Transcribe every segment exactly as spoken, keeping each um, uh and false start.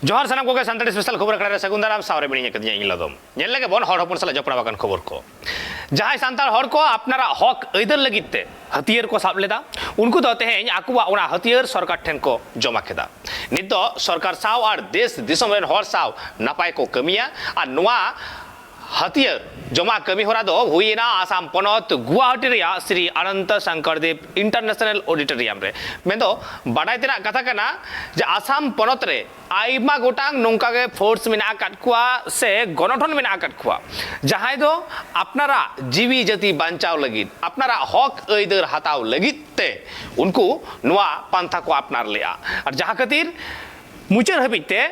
ᱡᱚᱦᱟᱨ ᱥᱟᱱᱟᱢ ᱠᱚᱜᱮ, ᱥᱟᱱᱛᱟᱲᱤ ᱥᱯᱮᱥᱟᱞ ᱠᱷᱚᱵᱚᱨ ᱟᱠᱷᱲᱟ ᱨᱮ ᱥᱟᱹᱜᱩᱱ ᱫᱟᱨᱟᱢ᱾ ᱥᱟᱶᱨᱮ ᱢᱤᱱᱟᱹᱧ ᱟᱠᱟᱫᱤᱧᱟ ᱤᱧ ᱞᱚᱫᱚᱢ᱾ ᱧᱮᱞ ᱞᱮᱜᱮ ᱵᱚᱱ ᱦᱚᱲ ᱦᱚᱯᱚᱱ ᱥᱟᱞᱟᱜ ᱡᱚᱯᱲᱟᱣ ᱟᱠᱟᱱ ᱠᱷᱚᱵᱚᱨ ᱠᱚ᱾ ᱡᱟᱦᱟᱸᱭ ᱥᱟᱱᱛᱟᱲ ᱦᱚᱲ ᱠᱚ ᱟᱯᱱᱟᱨᱟᱜ ᱦᱚᱠ ᱟᱹᱭᱫᱟᱹᱨ ᱞᱟᱹᱜᱤᱫ ᱛᱮ ᱦᱟᱹᱛᱭᱟᱹᱨ ᱠᱚ ᱥᱟᱵ ᱞᱮᱫᱟ, ᱩᱱᱠᱩ ᱫᱚ ᱛᱮᱦᱮᱧ ᱟᱠᱚᱣᱟᱜ ᱚᱱᱟ ᱦᱟᱹᱛᱭᱟᱹᱨ ᱥᱚᱨᱠᱟᱨ ᱴᱷᱮᱱ ᱠᱚ ᱡᱚᱢᱟ ᱠᱮᱫᱟ᱾ ᱱᱤᱛ ᱫᱚ ᱥᱚᱨᱠᱟᱨ ᱥᱟᱶ ᱟᱨ ᱫᱮᱥ ᱫᱤᱥᱚᱢ ᱨᱮᱱ ᱦᱚᱲ ᱥᱟᱶ ᱱᱟᱯᱟᱭ ᱠᱚ ᱠᱟᱹᱢᱤᱭᱟ ᱟᱨ ᱱᱚᱣᱟ ᱦᱟᱹᱛᱭᱟᱹᱨ ᱡᱚᱢᱟ ᱠᱟᱹᱢᱤ ᱦᱚᱨᱟ ᱫᱚ ᱦᱩᱭ ᱮᱱᱟ ᱟᱥᱟᱢ ᱯᱚᱱᱚᱛ ᱜᱩᱣᱟᱦᱟᱴᱤ ᱨᱮᱭᱟᱜ ᱥᱨᱤ ᱚᱱᱚᱱᱛᱚ ᱥᱚᱝᱠᱚᱨ ᱫᱮᱵᱽ ᱤᱱᱴᱟᱨᱱᱮᱥᱱᱟᱞ ᱚᱰᱤᱴᱳᱨᱤᱭᱟᱢ ᱨᱮ᱾ ᱢᱮᱱᱫᱚ ᱵᱟᱰᱟᱭ ᱛᱮᱱᱟᱜ ᱠᱟᱛᱷᱟ ᱠᱟᱱᱟ ᱡᱮ ᱟᱥᱟᱢ ᱯᱚᱱᱚᱛ ᱨᱮ ᱟᱭᱢᱟ ᱜᱚᱴᱟᱝ ᱱᱚᱝᱠᱟ ᱜᱮ ᱯᱷᱳᱨᱥ ᱢᱮᱱᱟᱜ ᱟᱠᱟᱫ ᱠᱚᱣᱟ ᱥᱮ ᱜᱚᱱᱚᱴᱷᱚᱱ ᱢᱮᱱᱟᱜ ᱟᱠᱟᱫ ᱠᱚᱣᱟ, ᱡᱟᱦᱟᱸᱭ ᱫᱚ ᱟᱯᱱᱟᱨᱟᱜ ᱡᱤᱣᱤ ᱡᱟᱹᱛᱤ ᱵᱟᱧᱪᱟᱣ ᱞᱟᱹᱜᱤᱫ, ᱟᱯᱱᱟᱨᱟᱜ ᱦᱚᱠ ᱟᱹᱭᱫᱟᱹᱨ ᱦᱟᱛᱟᱣ ᱞᱟᱹᱜᱤᱫ ᱛᱮ ᱩᱱᱠᱩ ᱱᱚᱣᱟ ᱯᱟᱱᱛᱷᱟ ᱠᱚ ᱟᱯᱱᱟᱨ ᱞᱮᱫᱼᱟ᱾ ᱟᱨ ᱡᱟᱦᱟᱸ ᱠᱷᱟᱹᱛᱤᱨ ᱢᱩᱪᱟᱹᱫ ᱦᱟᱹᱵᱤᱡ ᱛᱮ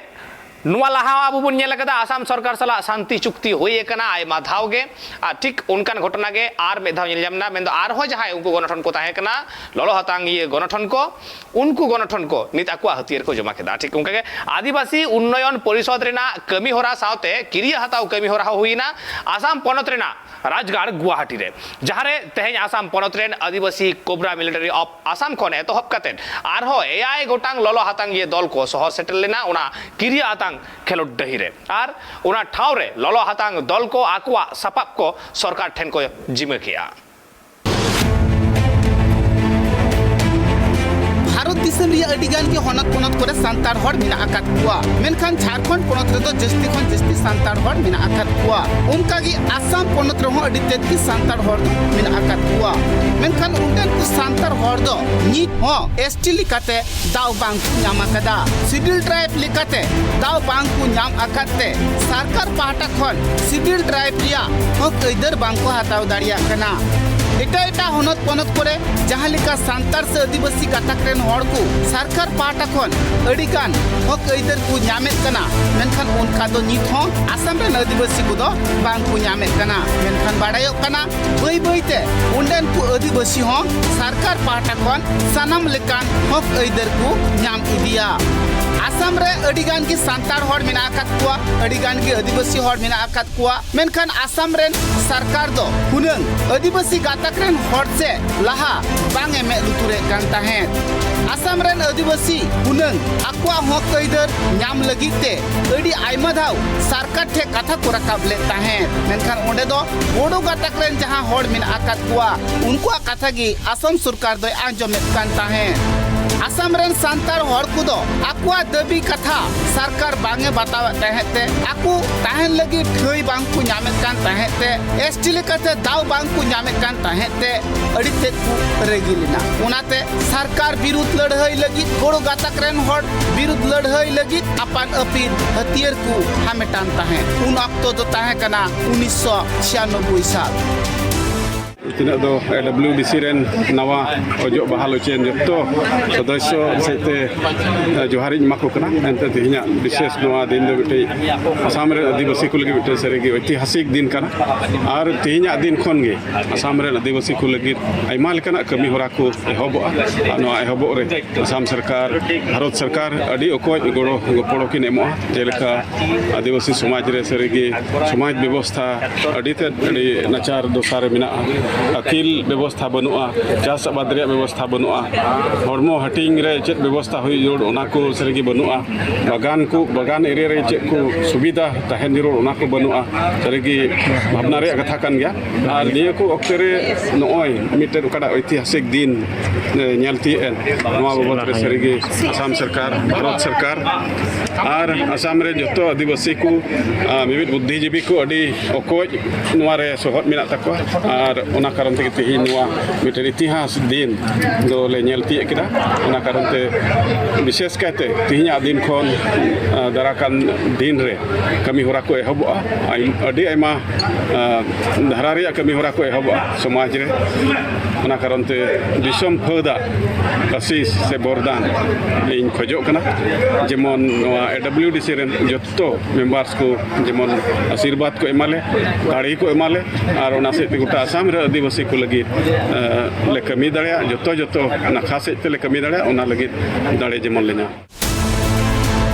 ᱱᱚᱣᱟ ᱞᱟᱦᱟ ᱟᱵᱚ ᱵᱚᱱ ᱧᱮᱞ ᱟᱠᱟᱫᱟ, ᱟᱥᱟᱢ ᱥᱚᱨᱠᱟᱨ ᱥᱟᱞᱟᱜ ᱥᱟᱱᱛᱤ ᱪᱩᱠᱛᱤ ᱦᱩᱭ ᱟᱠᱟᱱᱟ ᱟᱭᱢᱟ ᱫᱷᱟᱣ ᱜᱮ᱾ ᱟᱨ ᱴᱷᱤᱠ ᱚᱱᱠᱟᱱ ᱜᱷᱚᱴᱚᱱᱟ ᱜᱮ ᱟᱨ ᱢᱤᱫ ᱫᱷᱟᱣ ᱧᱮᱞ ᱧᱟᱢ ᱮᱱᱟ᱾ ᱢᱮᱱᱫᱚ ᱟᱨᱦᱚᱸ ᱡᱟᱦᱟᱸᱭ ᱩᱱᱠᱩ ᱜᱚᱱᱚᱴᱷᱚᱱ ᱠᱚ ᱛᱟᱦᱮᱸ ᱠᱟᱱᱟ, ᱞᱚᱞᱚ ᱦᱟᱛᱟᱝ ᱤᱭᱟᱹ ᱜᱚᱱᱚᱴᱷᱚᱱ ᱠᱚ, ᱩᱱᱠᱩ ᱜᱚᱱᱚᱴᱷᱚᱱ ᱠᱚ ᱱᱤᱛ ᱟᱠᱚᱣᱟᱜ ᱦᱟᱹᱛᱭᱟᱹᱨ ᱠᱚ ᱡᱚᱢᱟ ᱠᱮᱫᱟ᱾ ᱴᱷᱤᱠ ᱚᱱᱠᱟᱜᱮ ᱟᱹᱫᱤᱵᱟᱹᱥᱤ ᱩᱱᱱᱚᱭᱚᱱ ᱯᱚᱨᱤᱥᱚᱫᱽ ᱨᱮᱱᱟᱜ ᱠᱟᱹᱢᱤ ᱦᱚᱨᱟ ᱥᱟᱶᱛᱮ ᱠᱤᱨᱤᱭᱟᱹ ᱦᱟᱛᱟᱣ ᱠᱟᱹᱢᱤ ᱦᱚᱨᱟ ᱦᱚᱸ ᱦᱩᱭᱮᱱᱟ ᱟᱥᱟᱢ ᱯᱚᱱᱚᱛ ᱨᱮᱱᱟᱜ ᱨᱟᱡᱽᱜᱟᱲ ᱜᱩᱣᱟᱦᱟᱴᱤ ᱨᱮ, ᱡᱟᱦᱟᱸᱨᱮ ᱛᱮᱦᱮᱧ ᱟᱥᱟᱢ ᱯᱚᱱᱚᱛ ᱨᱮᱱ ᱟᱹᱫᱤᱵᱟᱹᱥᱤ ᱠᱳᱵᱨᱟ ᱢᱤᱞᱤᱴᱟᱨᱤ ᱚᱯᱷ ᱟᱥᱟᱢ ᱠᱷᱚᱱ ᱮᱛᱚᱦᱚᱵ ᱠᱟᱛᱮ ᱟᱨᱦᱚᱸ ᱮᱭᱟᱭ ᱜᱚᱴᱟᱝ ᱞᱚᱞᱚ ᱦᱟᱛᱟᱝ ᱤᱭᱟᱹ ᱫᱚᱞ ᱠᱚ ᱥᱚᱦᱚᱨ ᱥᱮᱴᱮᱨ ᱞᱮᱱᱟ ᱚᱱᱟ ᱠᱤᱨᱤᱭᱟᱹ ᱟᱛᱟᱝ ᱠᱷᱮᱞᱳᱰ ᱰᱟᱹᱦᱤ ᱨᱮ᱾ ᱟᱨ ᱚᱱᱟ ᱴᱷᱟᱶ ᱨᱮ ᱞᱚᱞᱚ ᱦᱟᱛᱟᱝ ᱫᱚᱞ ᱠᱚ ᱟᱠᱚᱣᱟᱜ ᱥᱟᱯᱟᱵ ᱠᱚ ᱥᱚᱨᱠᱟᱨ ᱴᱷᱮᱱ ᱠᱚ ᱡᱤᱢᱟᱹ ᱠᱮᱜᱼᱟ᱾ ᱵᱷᱟᱨᱚᱛ ᱫᱤᱥᱚᱢ ᱨᱮᱭᱟᱜ ᱟᱹᱰᱤ ᱜᱟᱱ ᱜᱮ ᱦᱚᱱᱚᱛ ᱯᱚᱱᱚᱛ ᱠᱚᱨᱮ ᱥᱟᱱᱛᱟᱲ ᱦᱚᱲ ᱢᱮᱱᱟᱜ ᱟᱠᱟᱫ ᱠᱚᱣᱟ, ᱢᱮᱱᱠᱷᱟᱱ ᱡᱷᱟᱲᱠᱷᱚᱸᱰ ᱯᱚᱱᱚᱛ ᱨᱮᱫᱚ ᱡᱟᱹᱥᱛᱤ ᱠᱷᱚᱱ ᱡᱟᱹᱥᱛᱤ ᱥᱟᱱᱛᱟᱲ ᱦᱚᱲ ᱢᱮᱱᱟᱜ ᱟᱠᱟᱫ ᱠᱚᱣᱟ᱾ ᱚᱱᱠᱟᱜᱮ ᱟᱥᱟᱢ ᱯᱚᱱᱚᱛ ᱨᱮᱦᱚᱸ ᱟᱹᱰᱤ ᱛᱮᱫ ᱜᱮ ᱥᱟᱱᱛᱟᱲ ᱦᱚᱲ ᱫᱚ ᱢᱮᱱᱟᱜ ᱟᱠᱟᱫ ᱠᱚᱣᱟ, ᱢᱮᱱᱠᱷᱟᱱ ᱚᱸᱰᱮᱱ ᱠᱚ ᱥᱟᱱᱛᱟᱲ ᱦᱚᱲ ᱫᱚ ᱱᱤᱛ ᱦᱚᱸ ᱮᱥ ᱴᱤ ᱞᱮᱠᱟᱛᱮ ᱫᱟᱣ ᱵᱟᱝ ᱠᱚ ᱧᱟᱢ ᱟᱠᱟᱫᱟ᱾ ᱥᱤᱰᱤᱭᱩᱞ ᱴᱨᱟᱭᱤᱵᱽ ᱞᱮᱠᱟᱛᱮ ᱫᱟᱣ ᱵᱟᱝ ᱠᱚ ᱧᱟᱢ ᱟᱠᱟᱫ ᱛᱮ ᱥᱚᱨᱠᱟᱨ ᱯᱟᱦᱴᱟ ᱠᱷᱚᱱ ᱥᱤᱰᱤᱭᱩᱞ ᱴᱨᱟᱭᱤᱵᱽ ᱨᱮᱭᱟᱜ ᱦᱚᱠ ᱟᱹᱭᱫᱟᱹᱨ ᱵᱟᱝ ᱠᱚ ᱦᱟᱛᱟᱣ ᱫᱟᱲᱮᱭᱟᱜ ᱠᱟᱱᱟ᱾ ᱮᱴᱟᱜ ᱮᱴᱟᱜ ᱦᱚᱱᱚᱛ ᱯᱚᱱᱚᱛ ᱠᱚᱨᱮ ᱡᱟᱦᱟᱸ ᱞᱮᱠᱟ ᱥᱟᱱᱛᱟᱲ ᱥᱮ ᱟᱹᱫᱤᱵᱟᱹᱥᱤ ᱜᱟᱛᱟᱠ ᱨᱮᱱ ᱦᱚᱲ ᱠᱚ ᱥᱚᱨᱠᱟᱨ ᱯᱟᱦᱴᱟ ᱠᱷᱚᱱ ᱟᱹᱰᱤ ᱜᱟᱱ ᱦᱚᱠ ᱟᱹᱭᱫᱟᱹᱨ ᱠᱚ ᱧᱟᱢᱮᱫ ᱠᱟᱱᱟ, ᱢᱮᱱᱠᱷᱟᱱ ᱚᱱᱠᱟ ᱫᱚ ᱱᱤᱛ ᱦᱚᱸ ᱟᱥᱟᱢ ᱨᱮᱱ ᱟᱹᱫᱤᱵᱟᱹᱥᱤ ᱠᱚᱫᱚ ᱵᱟᱝ ᱠᱚ ᱧᱟᱢᱮᱫ ᱠᱟᱱᱟ᱾ ᱢᱮᱱᱠᱷᱟᱱ ᱵᱟᱲᱟᱭᱚᱜ ᱠᱟᱱᱟ, ᱵᱟᱹᱭ ᱵᱟᱹᱭ ᱛᱮ ᱚᱸᱰᱮᱱ ᱠᱚ ᱟᱹᱫᱤᱵᱟᱹᱥᱤ ᱦᱚᱸ ᱥᱚᱨᱠᱟᱨ ᱯᱟᱦᱴᱟ ᱠᱷᱚᱱ ᱥᱟᱱᱟᱢ ᱞᱮᱠᱟᱱ ᱦᱚᱠ ᱟᱹᱭᱫᱟᱹᱨ ᱠᱚ ᱧᱟᱢ ᱤᱫᱤᱭᱟ᱾ ᱟᱥᱟᱢ ᱨᱮ ᱟᱹᱰᱤ ᱜᱟᱱ ᱜᱮ ᱥᱟᱱᱛᱟᱲ ᱦᱚᱲ ᱢᱮᱱᱟᱜ ᱟᱠᱟᱫ ᱠᱚᱣᱟ, ᱟᱹᱰᱤ ᱜᱟᱱ ᱜᱮ ᱟᱹᱫᱤᱵᱟᱹᱥᱤ ᱦᱚᱲ ᱢᱮᱱᱟᱜ ᱟᱠᱟᱫ ᱠᱚᱣᱟ, ᱢᱮᱱᱠᱷᱟᱱ ᱟᱥᱟᱢ ᱨᱮᱱ ᱥᱚᱨᱠᱟᱨ ᱫᱚ ᱦᱩᱱᱟᱹᱝ ᱟᱹᱫᱤᱵᱟᱹᱥᱤ ᱜᱟᱛᱟᱠ ᱨᱮᱱ ᱦᱚᱲ ᱥᱮ ᱞᱟᱦᱟ ᱵᱟᱝ ᱮ ᱢᱮᱫ ᱞᱩᱛᱩᱨᱮᱫ ᱠᱟᱱ ᱛᱟᱦᱮᱸᱫ᱾ ᱟᱥᱟᱢ ᱨᱮᱱ ᱟᱹᱫᱤᱵᱟᱹᱥᱤ ᱦᱩᱱᱟᱹᱝ ᱟᱠᱚᱣᱟᱜ ᱦᱚᱠ ᱟᱹᱭᱫᱟᱹᱨ ᱧᱟᱢ ᱞᱟᱹᱜᱤᱫ ᱛᱮ ᱟᱹᱰᱤ ᱟᱭᱢᱟ ᱫᱷᱟᱣ ᱥᱚᱨᱠᱟᱨ ᱴᱷᱮᱱ ᱠᱟᱛᱷᱟ ᱠᱚ ᱨᱟᱠᱟᱵ ᱞᱮᱫ ᱛᱟᱦᱮᱸᱫ, ᱢᱮᱱᱠᱷᱟᱱ ᱚᱸᱰᱮ ᱫᱚ ᱵᱳᱰᱳ ᱜᱟᱛᱟᱠ ᱨᱮᱱ ᱡᱟᱦᱟᱸ ᱦᱚᱲ ᱢᱮᱱᱟᱜ ᱟᱠᱟᱫ ᱠᱚᱣᱟ, ᱩᱱᱠᱩᱣᱟᱜ ᱠᱟᱛᱷᱟ ᱜᱮ ᱟᱥᱟᱢ ᱥᱚᱨᱠᱟᱨ ᱫᱚᱭ ᱟᱸᱡᱚᱢᱮᱫ ᱠᱟᱱ ᱛᱟᱦᱮᱸᱫ᱾ ᱟᱥᱟᱢ ᱨᱮᱱ ᱥᱟᱱᱛᱟᱲ ᱦᱚᱲ ᱠᱚᱫᱚ ᱟᱠᱚᱣᱟᱜ ᱫᱟᱹᱵᱤ ᱠᱟᱛᱷᱟ ᱥᱚᱨᱠᱟᱨ ᱵᱟᱝ ᱮ ᱵᱟᱛᱟᱣᱮᱫ ᱛᱟᱦᱮᱸᱫ ᱛᱮ, ᱟᱠᱚ ᱛᱟᱦᱮᱱ ᱞᱟᱹᱜᱤᱫ ᱴᱷᱟᱹᱭ ᱵᱟᱝ ᱠᱚ ᱧᱟᱢᱮᱫ ᱠᱟᱱ ᱛᱟᱦᱮᱸᱫ ᱛᱮ, ᱮᱥ ᱴᱤ ᱞᱮᱠᱟᱛᱮ ᱫᱟᱣ ᱵᱟᱝ ᱠᱚ ᱧᱟᱢᱮᱫ ᱠᱟᱱ ᱛᱟᱦᱮᱸᱫ ᱛᱮ, ᱟᱹᱰᱤ ᱛᱮᱫ ᱠᱚ ᱨᱟᱹᱜᱤ ᱞᱮᱱᱟ᱾ ᱚᱱᱟᱛᱮ ᱥᱚᱨᱠᱟᱨ ᱵᱤᱨᱩᱫᱷ ᱞᱟᱹᱲᱦᱟᱹᱭ ᱞᱟᱹᱜᱤᱫ, ᱵᱳᱰᱳ ᱜᱟᱛᱟᱠ ᱨᱮᱱ ᱦᱚᱲ ᱵᱤᱨᱩᱫᱷ ᱞᱟᱹᱲᱦᱟᱹᱭ ᱞᱟᱹᱜᱤᱫ ᱟᱯᱟᱱ ᱟᱹᱯᱤᱱ ᱦᱟᱹᱛᱭᱟᱹᱨ ᱠᱚ ᱦᱟᱢᱮᱴᱟᱱ ᱛᱟᱦᱮᱸᱫ᱾ ᱩᱱ ᱚᱠᱛᱚ ᱫᱚ ᱛᱟᱦᱮᱸ ᱠᱟᱱᱟ ᱩᱱᱤᱥᱥᱚ ᱪᱷᱤᱭᱟᱱᱚᱵᱵᱳᱭ ᱥᱟᱞ᱾ ᱛᱤᱱᱟᱹᱜ ᱫᱚ ᱮ ᱰᱟᱵᱽᱞᱤᱭᱩ ᱰᱤ ᱥᱤ ᱨᱮᱱ ᱱᱟᱣᱟ ᱚᱡᱚᱜ ᱵᱟᱦᱟᱞ ᱚᱪᱚᱭᱮᱱ ᱡᱚᱛᱚ ᱥᱚᱫᱚᱥᱥᱚ ᱥᱮᱫ ᱛᱮ, ᱮ, ᱡᱚᱦᱟᱨᱤᱧ ᱮᱢᱟ ᱠᱚ ᱠᱟᱱᱟ᱾ ᱮᱱᱛᱮ ᱛᱮᱦᱮᱧᱟᱜ ᱵᱤᱥᱮᱥ ᱱᱚᱣᱟ ᱫᱤᱱ ᱫᱚ ᱢᱤᱫᱴᱮᱡ ᱟᱥᱟᱢ ᱨᱮᱱ ᱟᱹᱫᱤᱵᱟᱹᱥᱤ ᱠᱚ ᱞᱟᱹᱜᱤᱫ ᱢᱤᱫᱴᱮᱡ ᱥᱟᱹᱨᱤᱜᱮ ᱳᱭᱛᱤᱦᱟᱥᱤᱠ ᱫᱤᱱ ᱠᱟᱱᱟ᱾ ᱟᱨ ᱛᱮᱦᱮᱧᱟᱜ ᱫᱤᱱ ᱠᱷᱚᱱ ᱜᱮ ᱟᱥᱟᱢ ᱨᱮᱱ ᱟᱹᱫᱤᱵᱟᱹᱥᱤ ᱠᱚ ᱞᱟᱹᱜᱤᱫ ᱟᱭᱢᱟ ᱞᱮᱠᱟᱱᱟᱜ ᱠᱟᱹᱢᱤ ᱦᱚᱨᱟ ᱠᱚ ᱮᱦᱚᱵᱚᱜᱼᱟ᱾ ᱟᱨ ᱱᱚᱣᱟ ᱮᱦᱚᱵᱚᱜ ᱨᱮ ᱟᱥᱟᱢ ᱥᱚᱨᱠᱟᱨ, ᱵᱷᱟᱨᱚᱛ ᱥᱚᱨᱠᱟᱨ ᱟᱹᱰᱤ ᱚᱠᱚᱡ ᱜᱚᱲᱚ ᱜᱚᱯᱚᱲᱚ ᱠᱤᱱ ᱮᱢᱚᱜᱼᱟ᱾ ᱡᱮᱞᱮᱠᱟ ᱟᱹᱫᱤᱵᱟᱹᱥᱤ ᱥᱚᱢᱟᱡᱽ ᱨᱮ ᱥᱟᱹᱨᱤᱜᱮ ᱥᱚᱢᱟᱡᱽ ᱵᱮᱵᱚᱥᱛᱷᱟ ᱟᱹᱰᱤ ᱛᱮᱫ ᱟᱹᱰᱤ ᱱᱟᱪᱟᱨ ᱫᱚᱥᱟ ᱨᱮ ᱢᱮᱱᱟᱜᱼᱟ᱾ ᱟᱹᱠᱤᱞ ᱵᱮᱵᱚᱥᱛᱷᱟ ᱵᱟᱹᱱᱩᱜᱼᱟ, ᱪᱟᱥ ᱟᱵᱟᱫ ᱨᱮᱭᱟᱜ ᱵᱮᱵᱚᱥᱛᱷᱟ ᱵᱟᱹᱱᱩᱜᱼᱟ, ᱦᱚᱲᱢᱚ ᱦᱟᱹᱴᱤᱧ ᱨᱮ ᱪᱮᱫ ᱵᱮᱵᱚᱥᱛᱷᱟ ᱦᱩᱭ ᱡᱟᱹᱨᱩᱲ ᱚᱱᱟ ᱠᱚ ᱥᱟᱹᱨᱤᱜᱮ ᱵᱟᱹᱱᱩᱜᱼᱟ᱾ ᱵᱟᱜᱟᱱ ᱠᱚ, ᱵᱟᱜᱟᱱ ᱮᱨᱤᱭᱟ ᱨᱮ ᱪᱮᱫ ᱠᱚ ᱥᱩᱵᱤᱫᱷᱟ ᱛᱟᱦᱮᱱ ᱡᱟᱹᱨᱩᱲ ᱚᱱᱟ ᱠᱚ ᱵᱟᱹᱱᱩᱜᱼᱟ᱾ ᱥᱟᱹᱨᱤᱜᱮ ᱵᱷᱟᱵᱽᱱᱟ ᱨᱮᱭᱟᱜ ᱠᱟᱛᱷᱟ ᱠᱟᱱ ᱜᱮᱭᱟ᱾ ᱟᱨ ᱱᱤᱭᱟᱹ ᱠᱚ ᱚᱠᱛᱮ ᱨᱮ ᱱᱚᱜᱼᱚᱭ ᱢᱤᱫᱴᱮᱱ ᱚᱠᱟᱴᱟᱜ ᱳᱭᱛᱤᱦᱟᱥᱤᱠ ᱫᱤᱱ, ᱮ, ᱧᱮᱞ ᱛᱤᱭᱳᱜ ᱮᱱ, ᱱᱚᱣᱟ ᱵᱟᱵᱚᱫ ᱨᱮ ᱥᱟᱹᱨᱤᱜᱮ ᱟᱥᱟᱢ ᱥᱚᱨᱠᱟᱨ, ᱵᱷᱟᱨᱚᱛ ᱥᱚᱨᱠᱟᱨ ᱟᱨ ᱟᱥᱟᱢ ᱨᱮ ᱡᱚᱛᱚ ᱟᱹᱫᱤᱵᱟᱹᱥᱤ ᱠᱚ, ᱟ, ᱢᱤᱢᱤᱫ ᱵᱩᱫᱽᱫᱷᱤᱡᱤᱵᱤ ᱠᱚ ᱟᱹᱰᱤ ᱚᱠᱚᱡ ᱱᱚᱣᱟ ᱨᱮ ᱥᱚᱦᱚᱫ ᱢᱮᱱᱟᱜ ᱛᱟᱠᱚᱣᱟ᱾ ᱟᱨ ᱚᱱᱟ ᱠᱟᱨᱚᱱ ᱛᱮᱜᱮ ᱛᱮᱦᱮᱧ ᱱᱚᱣᱟ ᱢᱤᱫᱴᱮᱱ ᱤᱛᱤᱦᱟᱥ ᱫᱤᱱ ᱫᱚᱞᱮ ᱧᱮᱞ ᱛᱤᱭᱳᱜ ᱠᱮᱫᱟ᱾ ᱚᱱᱟ ᱠᱟᱨᱚᱱ ᱛᱮ ᱵᱤᱥᱮᱥ ᱠᱟᱭᱛᱮ ᱛᱮᱦᱮᱧᱟᱜ ᱫᱤᱱ ᱠᱷᱚᱱ, ᱟ, ᱫᱟᱨᱟᱠᱟᱱ ᱫᱤᱱ ᱨᱮ ᱠᱟᱹᱢᱤ ᱦᱚᱨᱟ ᱠᱚ ᱮᱦᱚᱵᱚᱜᱼᱟ᱾ ᱟᱭ-, ᱟᱹᱰᱤ ᱟᱭᱢᱟ, ᱟ, ᱫᱷᱟᱨᱟ ᱨᱮᱭᱟᱜ ᱠᱟᱹᱢᱤ ᱦᱚᱨᱟ ᱠᱚ ᱮᱦᱚᱵᱚᱜᱼᱟ ᱥᱚᱢᱟᱡᱽ ᱨᱮ᱾ ᱚᱱᱟ ᱠᱟᱨᱚᱱ ᱛᱮ ᱫᱤᱥᱚᱢ ᱯᱷᱟᱹᱫᱟᱜ ᱟᱥᱤᱥ ᱥᱮ ᱵᱚᱨᱫᱟᱱ ᱤᱧ ᱠᱷᱚᱡᱚᱜ ᱠᱟᱱᱟ, ᱡᱮᱢᱚᱱ ᱱᱚᱣᱟ ᱮ ᱰᱟᱵᱽᱞᱤᱭᱩ ᱰᱤ ᱥᱤ ᱨᱮᱱ ᱡᱚᱛᱚ ᱢᱮᱢᱵᱟᱨᱥ ᱠᱚ ᱡᱮᱢᱚᱱ ᱟᱥᱤᱨᱵᱟᱫᱽ ᱠᱚ ᱮᱢᱟ ᱞᱮ, ᱫᱟᱲᱮ ᱠᱚ ᱮᱢᱟ ᱞᱮ, ᱟᱨ ᱚᱱᱟ ᱥᱮᱫ ᱛᱮ ᱜᱚᱴᱟ ᱟᱥᱟᱢ ᱨᱮ ᱟᱹᱫᱤᱵᱟᱹᱥᱤ ᱠᱚ ᱞᱟᱹᱜᱤᱫ, ᱮ, ᱞᱮ ᱠᱟᱹᱢᱤ ᱫᱟᱲᱮᱭᱟᱜ, ᱡᱚᱛᱚ ᱡᱚᱛᱚ ᱱᱟᱠᱷᱟ ᱥᱮᱫ ᱛᱮᱞᱮ ᱠᱟᱹᱢᱤ ᱫᱟᱲᱮᱭᱟᱜ, ᱚᱱᱟ ᱞᱟᱹᱜᱤᱫ ᱫᱟᱲᱮ ᱡᱮᱢᱚᱱ ᱞᱮ ᱧᱟᱢ᱾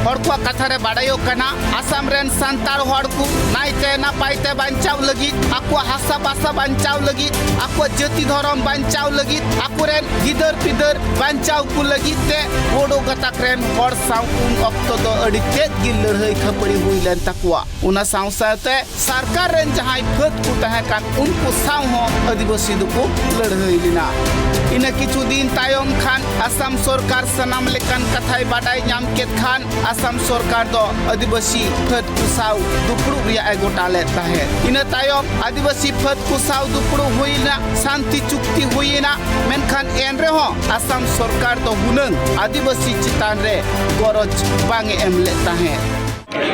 ᱦᱚᱲ ᱠᱚᱣᱟᱜ ᱠᱟᱛᱷᱟ ᱨᱮ ᱵᱟᱰᱟᱭᱚᱜ ᱠᱟᱱᱟ, ᱟᱥᱟᱢ ᱨᱮᱱ ᱥᱟᱱᱛᱟᱲ ᱦᱚᱲ ᱠᱚ ᱱᱟᱭᱛᱮ ᱱᱟᱯᱟᱭ ᱛᱮ ᱵᱟᱧᱪᱟᱣ ᱞᱟᱹᱜᱤᱫ, ᱟᱠᱚᱣᱟᱜ ᱦᱟᱥᱟ ᱵᱷᱟᱥᱟ ᱵᱟᱧᱪᱟᱣ ᱞᱟᱹᱜᱤᱫ, ᱟᱠᱚᱣᱟᱜ ᱡᱟᱹᱛᱤ ᱫᱷᱚᱨᱚᱢ ᱵᱟᱧᱪᱟᱣ ᱞᱟᱹᱜᱤᱫ, ᱟᱠᱚᱨᱮᱱ ᱜᱤᱫᱟᱹᱨ ᱯᱤᱫᱟᱹᱨ ᱵᱟᱧᱪᱟᱣ ᱠᱚ ᱞᱟᱹᱜᱤᱫ ᱛᱮ ᱵᱳᱰᱳ ᱜᱟᱛᱟᱠ ᱨᱮᱱ ᱦᱚᱲ ᱥᱟᱶ ᱩᱱ ᱚᱠᱛᱚ ᱫᱚ ᱟᱹᱰᱤ ᱛᱮᱫ ᱜᱮ ᱞᱟᱹᱲᱦᱟᱹᱭ ᱠᱷᱟᱹᱯᱟᱹᱨᱤ ᱦᱩᱭ ᱞᱮᱱ ᱛᱟᱠᱚᱣᱟ᱾ ᱚᱱᱟ ᱥᱟᱶ ᱥᱟᱶᱛᱮ ᱥᱚᱨᱠᱟᱨ ᱨᱮᱱ ᱡᱟᱦᱟᱸᱭ ᱯᱷᱟᱹᱫ ᱠᱚ ᱛᱟᱦᱮᱸ ᱠᱟᱱ, ᱩᱱᱠᱩ ᱥᱟᱶ ᱦᱚᱸ ᱟᱹᱫᱤᱵᱟᱹᱥᱤ ᱫᱚᱠᱚ ᱞᱟᱹᱲᱦᱟᱹᱭ ᱞᱮᱱᱟ᱾ ᱤᱱᱟᱹ ᱠᱤᱪᱷᱩ ᱫᱤᱱ ᱛᱟᱭᱚᱢ ᱠᱷᱟᱱ ᱟᱥᱟᱢ ᱥᱚᱨᱠᱟᱨ ᱥᱟᱱᱟᱢ ᱞᱮᱠᱟᱱ ᱠᱟᱛᱷᱟᱭ ᱵᱟᱰᱟᱭ ᱧᱟᱢ ᱠᱮᱫ ᱠᱷᱟᱱ, ᱟᱥᱟᱢ ᱥᱚᱨᱠᱟᱨ ᱫᱚ ᱟᱹᱫᱤᱵᱟᱹᱥᱤ ᱯᱷᱟᱹᱫ ᱠᱚ ᱥᱟᱶ ᱫᱩᱯᱲᱩᱵ ᱨᱮᱭᱟᱜ ᱮ ᱜᱚᱴᱟ ᱞᱮᱫ ᱛᱟᱦᱮᱸᱫ᱾ ᱤᱱᱟᱹ ᱛᱟᱭᱚᱢ ᱟᱹᱫᱤᱵᱟᱹᱥᱤ ᱯᱷᱟᱹᱫ ᱠᱚ ᱥᱟᱶ ᱫᱩᱯᱲᱩᱵ ᱦᱩᱭ ᱮᱱᱟ, ᱥᱟᱱᱛᱤ ᱪᱩᱠᱛᱤ ᱦᱩᱭ ᱮᱱᱟ, ᱢᱮᱱᱠᱷᱟᱱ ᱮᱱ ᱨᱮᱦᱚᱸ ᱟᱥᱟᱢ ᱥᱚᱨᱠᱟᱨ ᱫᱚ ᱦᱩᱱᱟᱹᱝ ᱟᱹᱫᱤᱵᱟᱹᱥᱤ ᱪᱮᱛᱟᱱ ᱨᱮ ᱜᱚᱨᱚᱡᱽ ᱵᱟᱝ ᱮ ᱮᱢ ᱞᱮᱫ ᱛᱟᱦᱮᱸᱫ᱾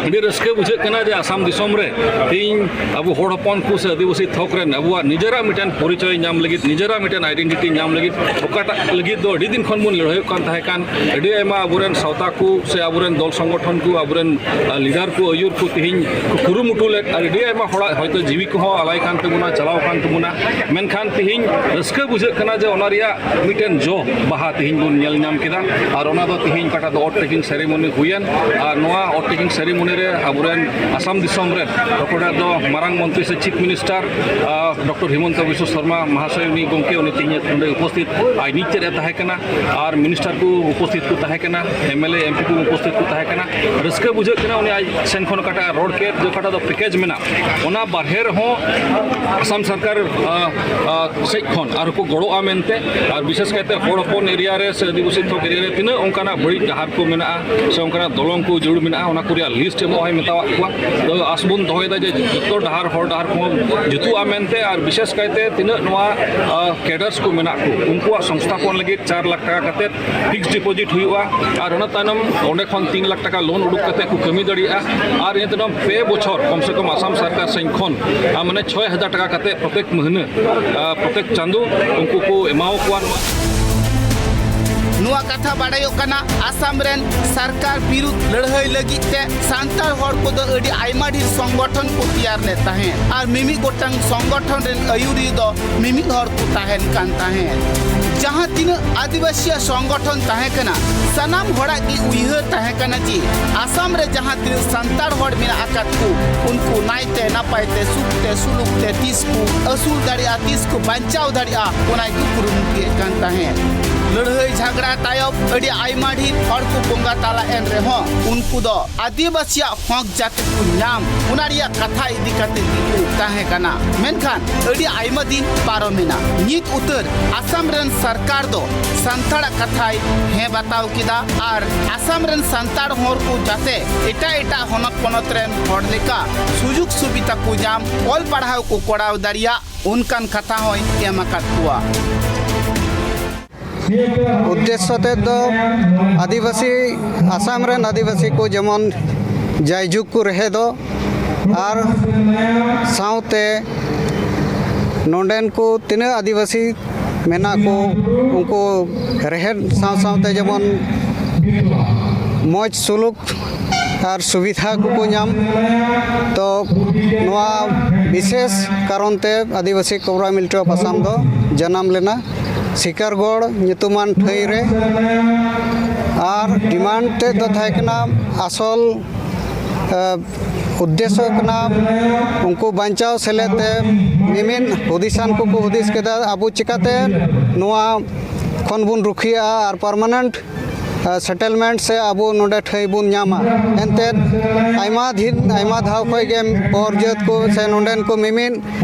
ᱟᱹᱰᱤ ᱨᱟᱹᱥᱠᱟᱹ ᱵᱩᱡᱷᱟᱹᱜ ᱠᱟᱱᱟ ᱡᱮ ᱟᱥᱟᱢ ᱫᱤᱥᱚᱢ ᱨᱮ ᱛᱮᱦᱮᱧ ᱟᱵᱚ ᱦᱚᱲ ᱦᱚᱯᱚᱱ ᱠᱚ ᱥᱮ ᱟᱹᱫᱤᱵᱟᱹᱥᱤ ᱛᱷᱚᱠ ᱨᱮᱱ ᱟᱵᱚᱣᱟᱜ ᱱᱤᱡᱮᱨᱟᱜ ᱢᱤᱫᱴᱮᱱ ᱯᱚᱨᱤᱪᱚᱭ ᱧᱟᱢ ᱞᱟᱹᱜᱤᱫ, ᱱᱤᱡᱮᱨᱟᱜ ᱢᱤᱫᱴᱮᱱ identity ᱧᱟᱢ ᱞᱟᱹᱜᱤᱫ, ᱚᱠᱟᱴᱟᱜ ᱞᱟᱹᱜᱤᱫ ᱫᱚ ᱟᱹᱰᱤ ᱫᱤᱱ ᱠᱷᱚᱱ ᱵᱚᱱ ᱞᱟᱹᱲᱦᱟᱹᱭᱚᱜ ᱠᱟᱱ ᱛᱟᱦᱮᱸ ᱠᱟᱱ, ᱟᱹᱰᱤ ᱟᱭᱢᱟ ᱟᱵᱚᱨᱮᱱ ᱥᱟᱶᱛᱟ ᱠᱚ ᱥᱮ ᱟᱵᱚᱨᱮᱱ ᱫᱚᱞ ᱥᱚᱝᱜᱚᱴᱷᱚᱱ ᱠᱚ, ᱟᱵᱚᱨᱮᱱ, ᱟ, leader ᱠᱚ, ᱟᱹᱭᱩᱨ ᱠᱚ ᱛᱮᱦᱮᱧ ᱠᱚ ᱠᱩᱨᱩᱢᱩᱴᱩ ᱞᱮᱫ, ᱟᱨ ᱟᱹᱰᱤ ᱟᱭᱢᱟ ᱦᱚᱲᱟᱜ ᱦᱚᱭᱛᱳ ᱡᱤᱣᱤ ᱠᱚᱦᱚᱸ ᱟᱞᱟᱭ ᱠᱟᱱ ᱛᱟᱵᱚᱱᱟ, ᱪᱟᱞᱟᱣ ᱠᱟᱱ ᱛᱟᱵᱚᱱᱟ, ᱢᱮᱱᱠᱷᱟᱱ ᱛᱮᱦᱮᱧ ᱨᱟᱹᱥᱠᱟᱹ ᱵᱩᱡᱷᱟᱹᱜ ᱠᱟᱱᱟ ᱡᱮ ᱚᱱᱟ ᱨᱮᱭᱟᱜ ᱢᱤᱫᱴᱮᱱ ᱡᱚ ᱵᱟᱦᱟ ᱛᱮᱦᱮᱧ ᱵᱚᱱ ᱧᱮᱞ ᱧᱟᱢ ᱠᱮᱫᱟ᱾ ᱟᱨ ᱚᱱᱟ ᱫᱚ ᱛᱮᱦᱮᱧ ᱚᱠᱟᱴᱟᱜ ᱫᱚ oath taking ceremony ᱦᱩᱭᱮᱱ, ᱟᱨ ᱱᱚᱣᱟ oath taking ceremony ᱨᱮ ᱟᱵᱚᱨᱮᱱ ᱟᱥᱟᱢ ᱫᱤᱥᱚᱢ ᱨᱮᱱ ᱚᱠᱚᱭᱴᱟᱜ ᱫᱚ ᱢᱟᱨᱟᱝ ᱢᱚᱱᱛᱨᱤ ᱥᱮ Chief Minister, ᱟᱨ, ᱰᱚᱠᱴᱚᱨ ᱦᱤᱢᱚᱱᱛᱚ ᱵᱤᱥᱣᱚ ᱥᱚᱨᱢᱟ ᱢᱟᱦᱟᱥᱚᱭ, ᱩᱱᱤ ᱜᱚᱢᱠᱮ, ᱩᱱᱤ ᱛᱮᱦᱮᱧ ᱱᱚᱰᱮ ᱩᱯᱚᱥᱛᱷᱤᱛ, ᱟᱡ ᱱᱤᱡ ᱛᱮᱫ ᱮ ᱛᱟᱦᱮᱸ ᱠᱟᱱᱟ, ᱟᱨ minister ᱠᱚ ᱩᱯᱚᱥᱛᱷᱤᱛ ᱠᱚ ᱛᱟᱦᱮᱸ ᱠᱟᱱᱟ, MLA, MP ᱠᱚ ᱩᱯᱚᱥᱛᱷᱤᱛ ᱠᱚ ᱛᱟᱦᱮᱸ ᱠᱟᱱᱟ᱾ ᱨᱟᱹᱥᱠᱟᱹ ᱵᱩᱡᱷᱟᱹᱜ ᱠᱟᱱᱟ ᱩᱱᱤ ᱟᱡ ᱥᱮᱱ ᱠᱷᱚᱱ ᱚᱠᱟᱴᱟᱜ ᱨᱚᱲ ᱠᱮᱫ, ᱡᱮ ᱚᱠᱟᱴᱟᱜ ᱫᱚ package ᱢᱮᱱᱟᱜ, ᱚᱱᱟ ᱵᱟᱨᱦᱮ ᱨᱮᱦᱚᱸ ᱟᱥᱟᱢ ᱥᱚᱨᱠᱟᱨ, ᱟ, ᱟ, ᱥᱮᱡ ᱠᱷᱚᱱ ᱟᱨ ᱠᱚ ᱜᱚᱲᱚᱜᱼᱟ ᱢᱮᱱᱛᱮ, ᱟᱨ ᱵᱤᱥᱮᱥ ᱠᱟᱭᱛᱮ ᱦᱚᱲ ᱦᱚᱯᱚᱱ area ᱨᱮ ᱥᱮ ᱟᱹᱫᱤᱵᱟᱹᱥᱤ ᱛᱷᱚᱠ area ᱨᱮ ᱛᱤᱱᱟᱹᱜ ᱚᱱᱠᱟᱱᱟᱜ ᱵᱟᱹᱲᱤᱡ ᱰᱟᱦᱟᱨ ᱠᱚ ᱢᱮᱱᱟᱜᱼᱟ ᱥᱮ ᱚᱱᱠᱟᱱᱟᱜ ᱫᱚᱞᱚᱝ ᱠᱚ ᱡᱟᱹᱨᱩᱲ ᱢᱮᱱᱟᱜᱼᱟ, ᱚᱱᱟ ᱠᱚ ᱨᱮᱭᱟᱜ list ᱮᱢᱚᱜ ᱦᱚᱸᱭ ᱢᱮᱛᱟᱣᱟᱫ ᱠᱚᱣᱟ᱾ ᱛᱚ ᱟᱥ ᱵᱚᱱ ᱫᱚᱦᱚᱭᱮᱫᱟ ᱡᱮ ᱡᱚᱛᱚ ᱰᱟᱦᱟᱨ, ᱦᱚᱨ ᱰᱟᱦᱟᱨ ᱠᱚᱦᱚᱸ ᱡᱩᱛᱩᱜᱼᱟ ᱢᱮᱱᱛᱮ, ᱟᱨ ᱵᱤᱥᱮᱥ ᱠᱟᱭᱛᱮ ᱛᱤᱱᱟᱹᱜ ᱱᱚᱣᱟ, ᱟ, cadres ᱠᱚ ᱢᱮᱱᱟᱜ ᱠᱚ, ᱩᱱᱠᱩᱣᱟᱜ ᱥᱚᱝᱥᱛᱷᱟᱯᱚᱱ ᱞᱟᱹᱜᱤᱫ ᱪᱟᱨ ᱞᱟᱠᱷ ᱴᱟᱠᱟ ᱠᱟᱛᱮᱫ fixed deposit ᱦᱩᱭᱩᱜᱼᱟ, ᱟᱨ ᱚᱱᱟ ᱛᱟᱭᱱᱚᱢ ᱚᱸᱰᱮ ᱠᱷᱚᱱ ᱛᱤᱱ ᱞᱟᱠᱷ ᱴᱟᱠᱟ loan ᱩᱰᱩᱠ ᱠᱟᱛᱮ ᱠᱚ ᱠᱟᱹᱢᱤ ᱫᱟᱲᱮᱭᱟᱜᱼᱟ᱾ ᱟᱨ ᱤᱱᱟᱹ ᱛᱟᱭᱱᱚᱢ ᱯᱮ ᱵᱚᱪᱷᱚᱨ ᱠᱚᱢ ᱥᱮ ᱠᱚᱢ ᱟᱥᱟᱢ ᱥᱚᱨᱠᱟᱨ ᱥᱮᱱ ᱠᱷᱚᱱ, ᱟ, ᱢᱟᱱᱮ ᱪᱷᱚᱭ ᱦᱟᱡᱟᱨ ᱴᱟᱠᱟ ᱠᱟᱛᱮ ᱯᱨᱚᱛᱮᱠ ᱢᱟᱹᱦᱱᱟᱹ, ᱟ, ᱯᱨᱚᱛᱮᱠ ᱪᱟᱸᱫᱳ ᱩᱱᱠᱩ ᱠᱚ ᱮᱢᱟᱣ ᱠᱚᱣᱟ᱾ ᱱᱚᱣᱟ ᱠᱟᱛᱷᱟ ᱵᱟᱰᱟᱭᱚᱜ ᱠᱟᱱᱟ, ᱟᱥᱟᱢ ᱨᱮᱱ ᱥᱚᱨᱠᱟᱨ ᱵᱤᱨᱩᱫᱷ ᱞᱟᱹᱲᱦᱟᱹᱭ ᱞᱟᱹᱜᱤᱫ ᱛᱮ ᱥᱟᱱᱛᱟᱲ ᱦᱚᱲ ᱠᱚᱫᱚ ᱟᱹᱰᱤ ᱟᱭᱢᱟ ᱰᱷᱮᱨ ᱥᱚᱝᱜᱚᱴᱷᱚᱱ ᱠᱚ ᱛᱮᱭᱟᱨ ᱞᱮᱫ ᱛᱟᱦᱮᱸᱫ ᱟᱨ ᱢᱤᱢᱤᱫ ᱜᱚᱴᱟᱝ ᱥᱚᱝᱜᱚᱴᱷᱚᱱ ᱨᱮᱱ ᱟᱹᱭᱩᱨᱤᱭᱟᱹ ᱫᱚ ᱢᱤᱢᱤᱫ ᱦᱚᱲ ᱠᱚ ᱛᱟᱦᱮᱱ ᱠᱟᱱ ᱛᱟᱦᱮᱸᱫ᱾ ᱡᱟᱦᱟᱸ ᱛᱤᱱᱟᱹᱜ ᱟᱹᱫᱤᱵᱟᱹᱥᱤᱭᱟᱜ ᱥᱚᱝᱜᱚᱴᱷᱚᱱ ᱛᱟᱦᱮᱸ ᱠᱟᱱᱟ, ᱥᱟᱱᱟᱢ ᱦᱚᱲᱟᱜ ᱜᱮ ᱩᱭᱦᱟᱹᱨ ᱛᱟᱦᱮᱸ ᱠᱟᱱᱟ ᱡᱮ ᱟᱥᱟᱢ ᱨᱮ ᱡᱟᱦᱟᱸ ᱛᱤᱱᱟᱹᱜ ᱥᱟᱱᱛᱟᱲ ᱦᱚᱲ ᱢᱮᱱᱟᱜ ᱟᱠᱟᱫ ᱠᱚ, ᱩᱱᱠᱩ ᱱᱟᱭᱛᱮ ᱱᱟᱯᱟᱭ ᱛᱮ ᱥᱩᱠ ᱛᱮ ᱥᱩᱞᱩᱠ ᱛᱮ ᱛᱤᱥ ᱠᱚ ᱟᱹᱥᱩᱞ ᱫᱟᱲᱮᱭᱟᱜᱼᱟ, ᱛᱤᱥ ᱠᱚ ᱵᱟᱧᱪᱟᱣ ᱫᱟᱲᱮᱭᱟᱜᱼᱟ, ᱚᱱᱟ ᱜᱮᱠᱚ ᱠᱩᱨᱩᱢᱩᱴᱩᱭᱮᱫ ᱠᱟᱱ ᱛᱟᱦᱮᱸᱫ᱾ ᱞᱟᱹᱲᱦᱟᱹᱭ ᱡᱷᱟᱜᱽᱲᱟ ᱛᱟᱭᱚᱢ ᱟᱹᱰᱤ ᱟᱭᱢᱟ ᱰᱷᱮᱨ ᱦᱚᱲ ᱠᱚ ᱵᱚᱸᱜᱟ ᱛᱟᱞᱟ ᱮᱱ ᱨᱮᱦᱚᱸ, ᱩᱱᱠᱩ ᱫᱚ ᱟᱹᱫᱤᱵᱟᱹᱥᱤᱭᱟᱜ ᱦᱚᱠ ᱡᱟᱛᱮ ᱠᱚ ᱧᱟᱢ, ᱚᱱᱟ ᱨᱮᱭᱟᱜ ᱠᱟᱛᱷᱟ ᱤᱫᱤ ᱠᱟᱛᱮ ᱜᱮᱠᱚ ᱛᱟᱦᱮᱸ ᱠᱟᱱᱟ᱾ ᱢᱮᱱᱠᱷᱟᱱ ᱟᱹᱰᱤ ᱟᱭᱢᱟ ᱫᱤᱱ ᱯᱟᱨᱚᱢᱮᱱᱟ᱾ ᱱᱤᱛ ᱩᱛᱟᱹᱨ ᱟᱥᱟᱢ ᱨᱮᱱ ᱥᱚᱨᱠᱟᱨ ᱫᱚ ᱥᱟᱱᱛᱟᱲᱟᱜ ᱠᱟᱛᱷᱟᱭ ᱦᱮᱸ ᱵᱟᱛᱟᱣ ᱠᱮᱫᱟ ᱟᱨ ᱟᱥᱟᱢ ᱨᱮᱱ ᱥᱟᱱᱛᱟᱲ ᱦᱚᱲ ᱠᱚ ᱡᱟᱛᱮ ᱮᱴᱟᱜ ᱮᱴᱟᱜ ᱦᱚᱱᱚᱛ ᱯᱚᱱᱚᱛ ᱨᱮᱱ ᱦᱚᱲ ᱞᱮᱠᱟ ᱥᱩᱡᱳᱜᱽ ᱥᱩᱵᱤᱫᱷᱟ ᱠᱚ ᱧᱟᱢ, ᱚᱞ ᱯᱟᱲᱦᱟᱣ ᱠᱚ ᱠᱚᱨᱟᱣ ᱫᱟᱲᱮᱭᱟᱜ, ᱚᱱᱠᱟᱱ ᱠᱟᱛᱷᱟ ᱦᱚᱸᱭ ᱮᱢ ᱟᱠᱟᱫ ᱠᱚᱣᱟ᱾ ᱩᱫᱽᱫᱮᱥᱥᱚ ᱛᱮᱫ ᱫᱚ ᱟᱹᱫᱤᱵᱟᱹᱥᱤ, ᱟᱥᱟᱢ ᱨᱮᱱ ᱟᱹᱫᱤᱵᱟᱹᱥᱤ ᱠᱚ ᱡᱮᱢᱚᱱ ᱡᱟᱭᱡᱩᱜᱽ ᱠᱚ ᱨᱮᱦᱮᱫᱚᱜ ᱟᱨ ᱥᱟᱶᱛᱮ ᱱᱚᱰᱮᱱ ᱠᱚ ᱛᱤᱱᱟᱹᱜ ᱟᱹᱫᱤᱵᱟᱹᱥᱤ ᱢᱮᱱᱟᱜ ᱠᱚ, ᱩᱱᱠᱩ ᱨᱮᱦᱮᱫ ᱥᱟᱶ ᱥᱟᱶᱛᱮ ᱡᱮᱢᱚᱱ ᱢᱚᱡᱽ ᱥᱩᱞᱩᱠ ᱟᱨ ᱥᱩᱵᱤᱫᱷᱟ ᱠᱚᱠᱚ ᱧᱟᱢ᱾ ᱛᱚ, ᱱᱚᱣᱟ ᱵᱤᱥᱮᱥ ᱠᱟᱨᱚᱱ ᱛᱮ ᱟᱹᱫᱤᱵᱟᱹᱥᱤ ᱠᱳᱵᱨᱟ ᱢᱤᱞᱤᱴᱟᱱᱴ ᱚᱯᱷ ᱟᱥᱟᱢ ᱫᱚ ᱡᱟᱱᱟᱢ ᱞᱮᱱᱟ ᱥᱤᱠᱟᱨᱜᱚᱲ ᱧᱩᱛᱩᱢᱟᱱ ᱴᱷᱟᱹᱭ ᱨᱮ᱾ ᱟᱨ ᱰᱤᱢᱟᱱᱰ ᱛᱮᱫ ᱫᱚ ᱛᱟᱦᱮᱸ ᱠᱟᱱᱟ, ᱟᱥᱚᱞ, ᱮ, ᱩᱫᱽᱫᱮᱥᱥᱚ ᱠᱟᱱᱟ ᱩᱱᱠᱩ ᱵᱟᱧᱪᱟᱣ ᱥᱮᱞᱮᱫ ᱛᱮ ᱢᱤᱢᱤᱫ ᱦᱩᱫᱤᱥᱟᱱ ᱠᱚᱠᱚ ᱦᱩᱫᱤᱥ ᱠᱮᱫᱟ, ᱟᱵᱚ ᱪᱤᱠᱟᱛᱮ ᱱᱚᱣᱟ ᱠᱷᱚᱱ ᱵᱚᱱ ᱨᱩᱠᱷᱤᱭᱟᱹᱜᱼᱟ ᱟᱨ ᱯᱟᱨᱢᱟᱱᱮᱱᱴ ᱥᱮᱴᱮᱞᱢᱮᱱᱴ ᱥᱮ ᱟᱵᱚ ᱱᱚᱰᱮ ᱴᱷᱟᱹᱭ ᱵᱚᱱ ᱧᱟᱢᱟ᱾ ᱮᱱᱛᱮᱫ ᱟᱭᱢᱟ ᱫᱤᱱ, ᱟᱭᱢᱟ ᱫᱷᱟᱣ ᱠᱷᱚᱱ ᱜᱮ ᱵᱚᱨ ᱡᱟᱹᱛ ᱠᱚ ᱥᱮ ᱱᱚᱰᱮᱱ ᱠᱚ ᱢᱤᱢᱤᱫ,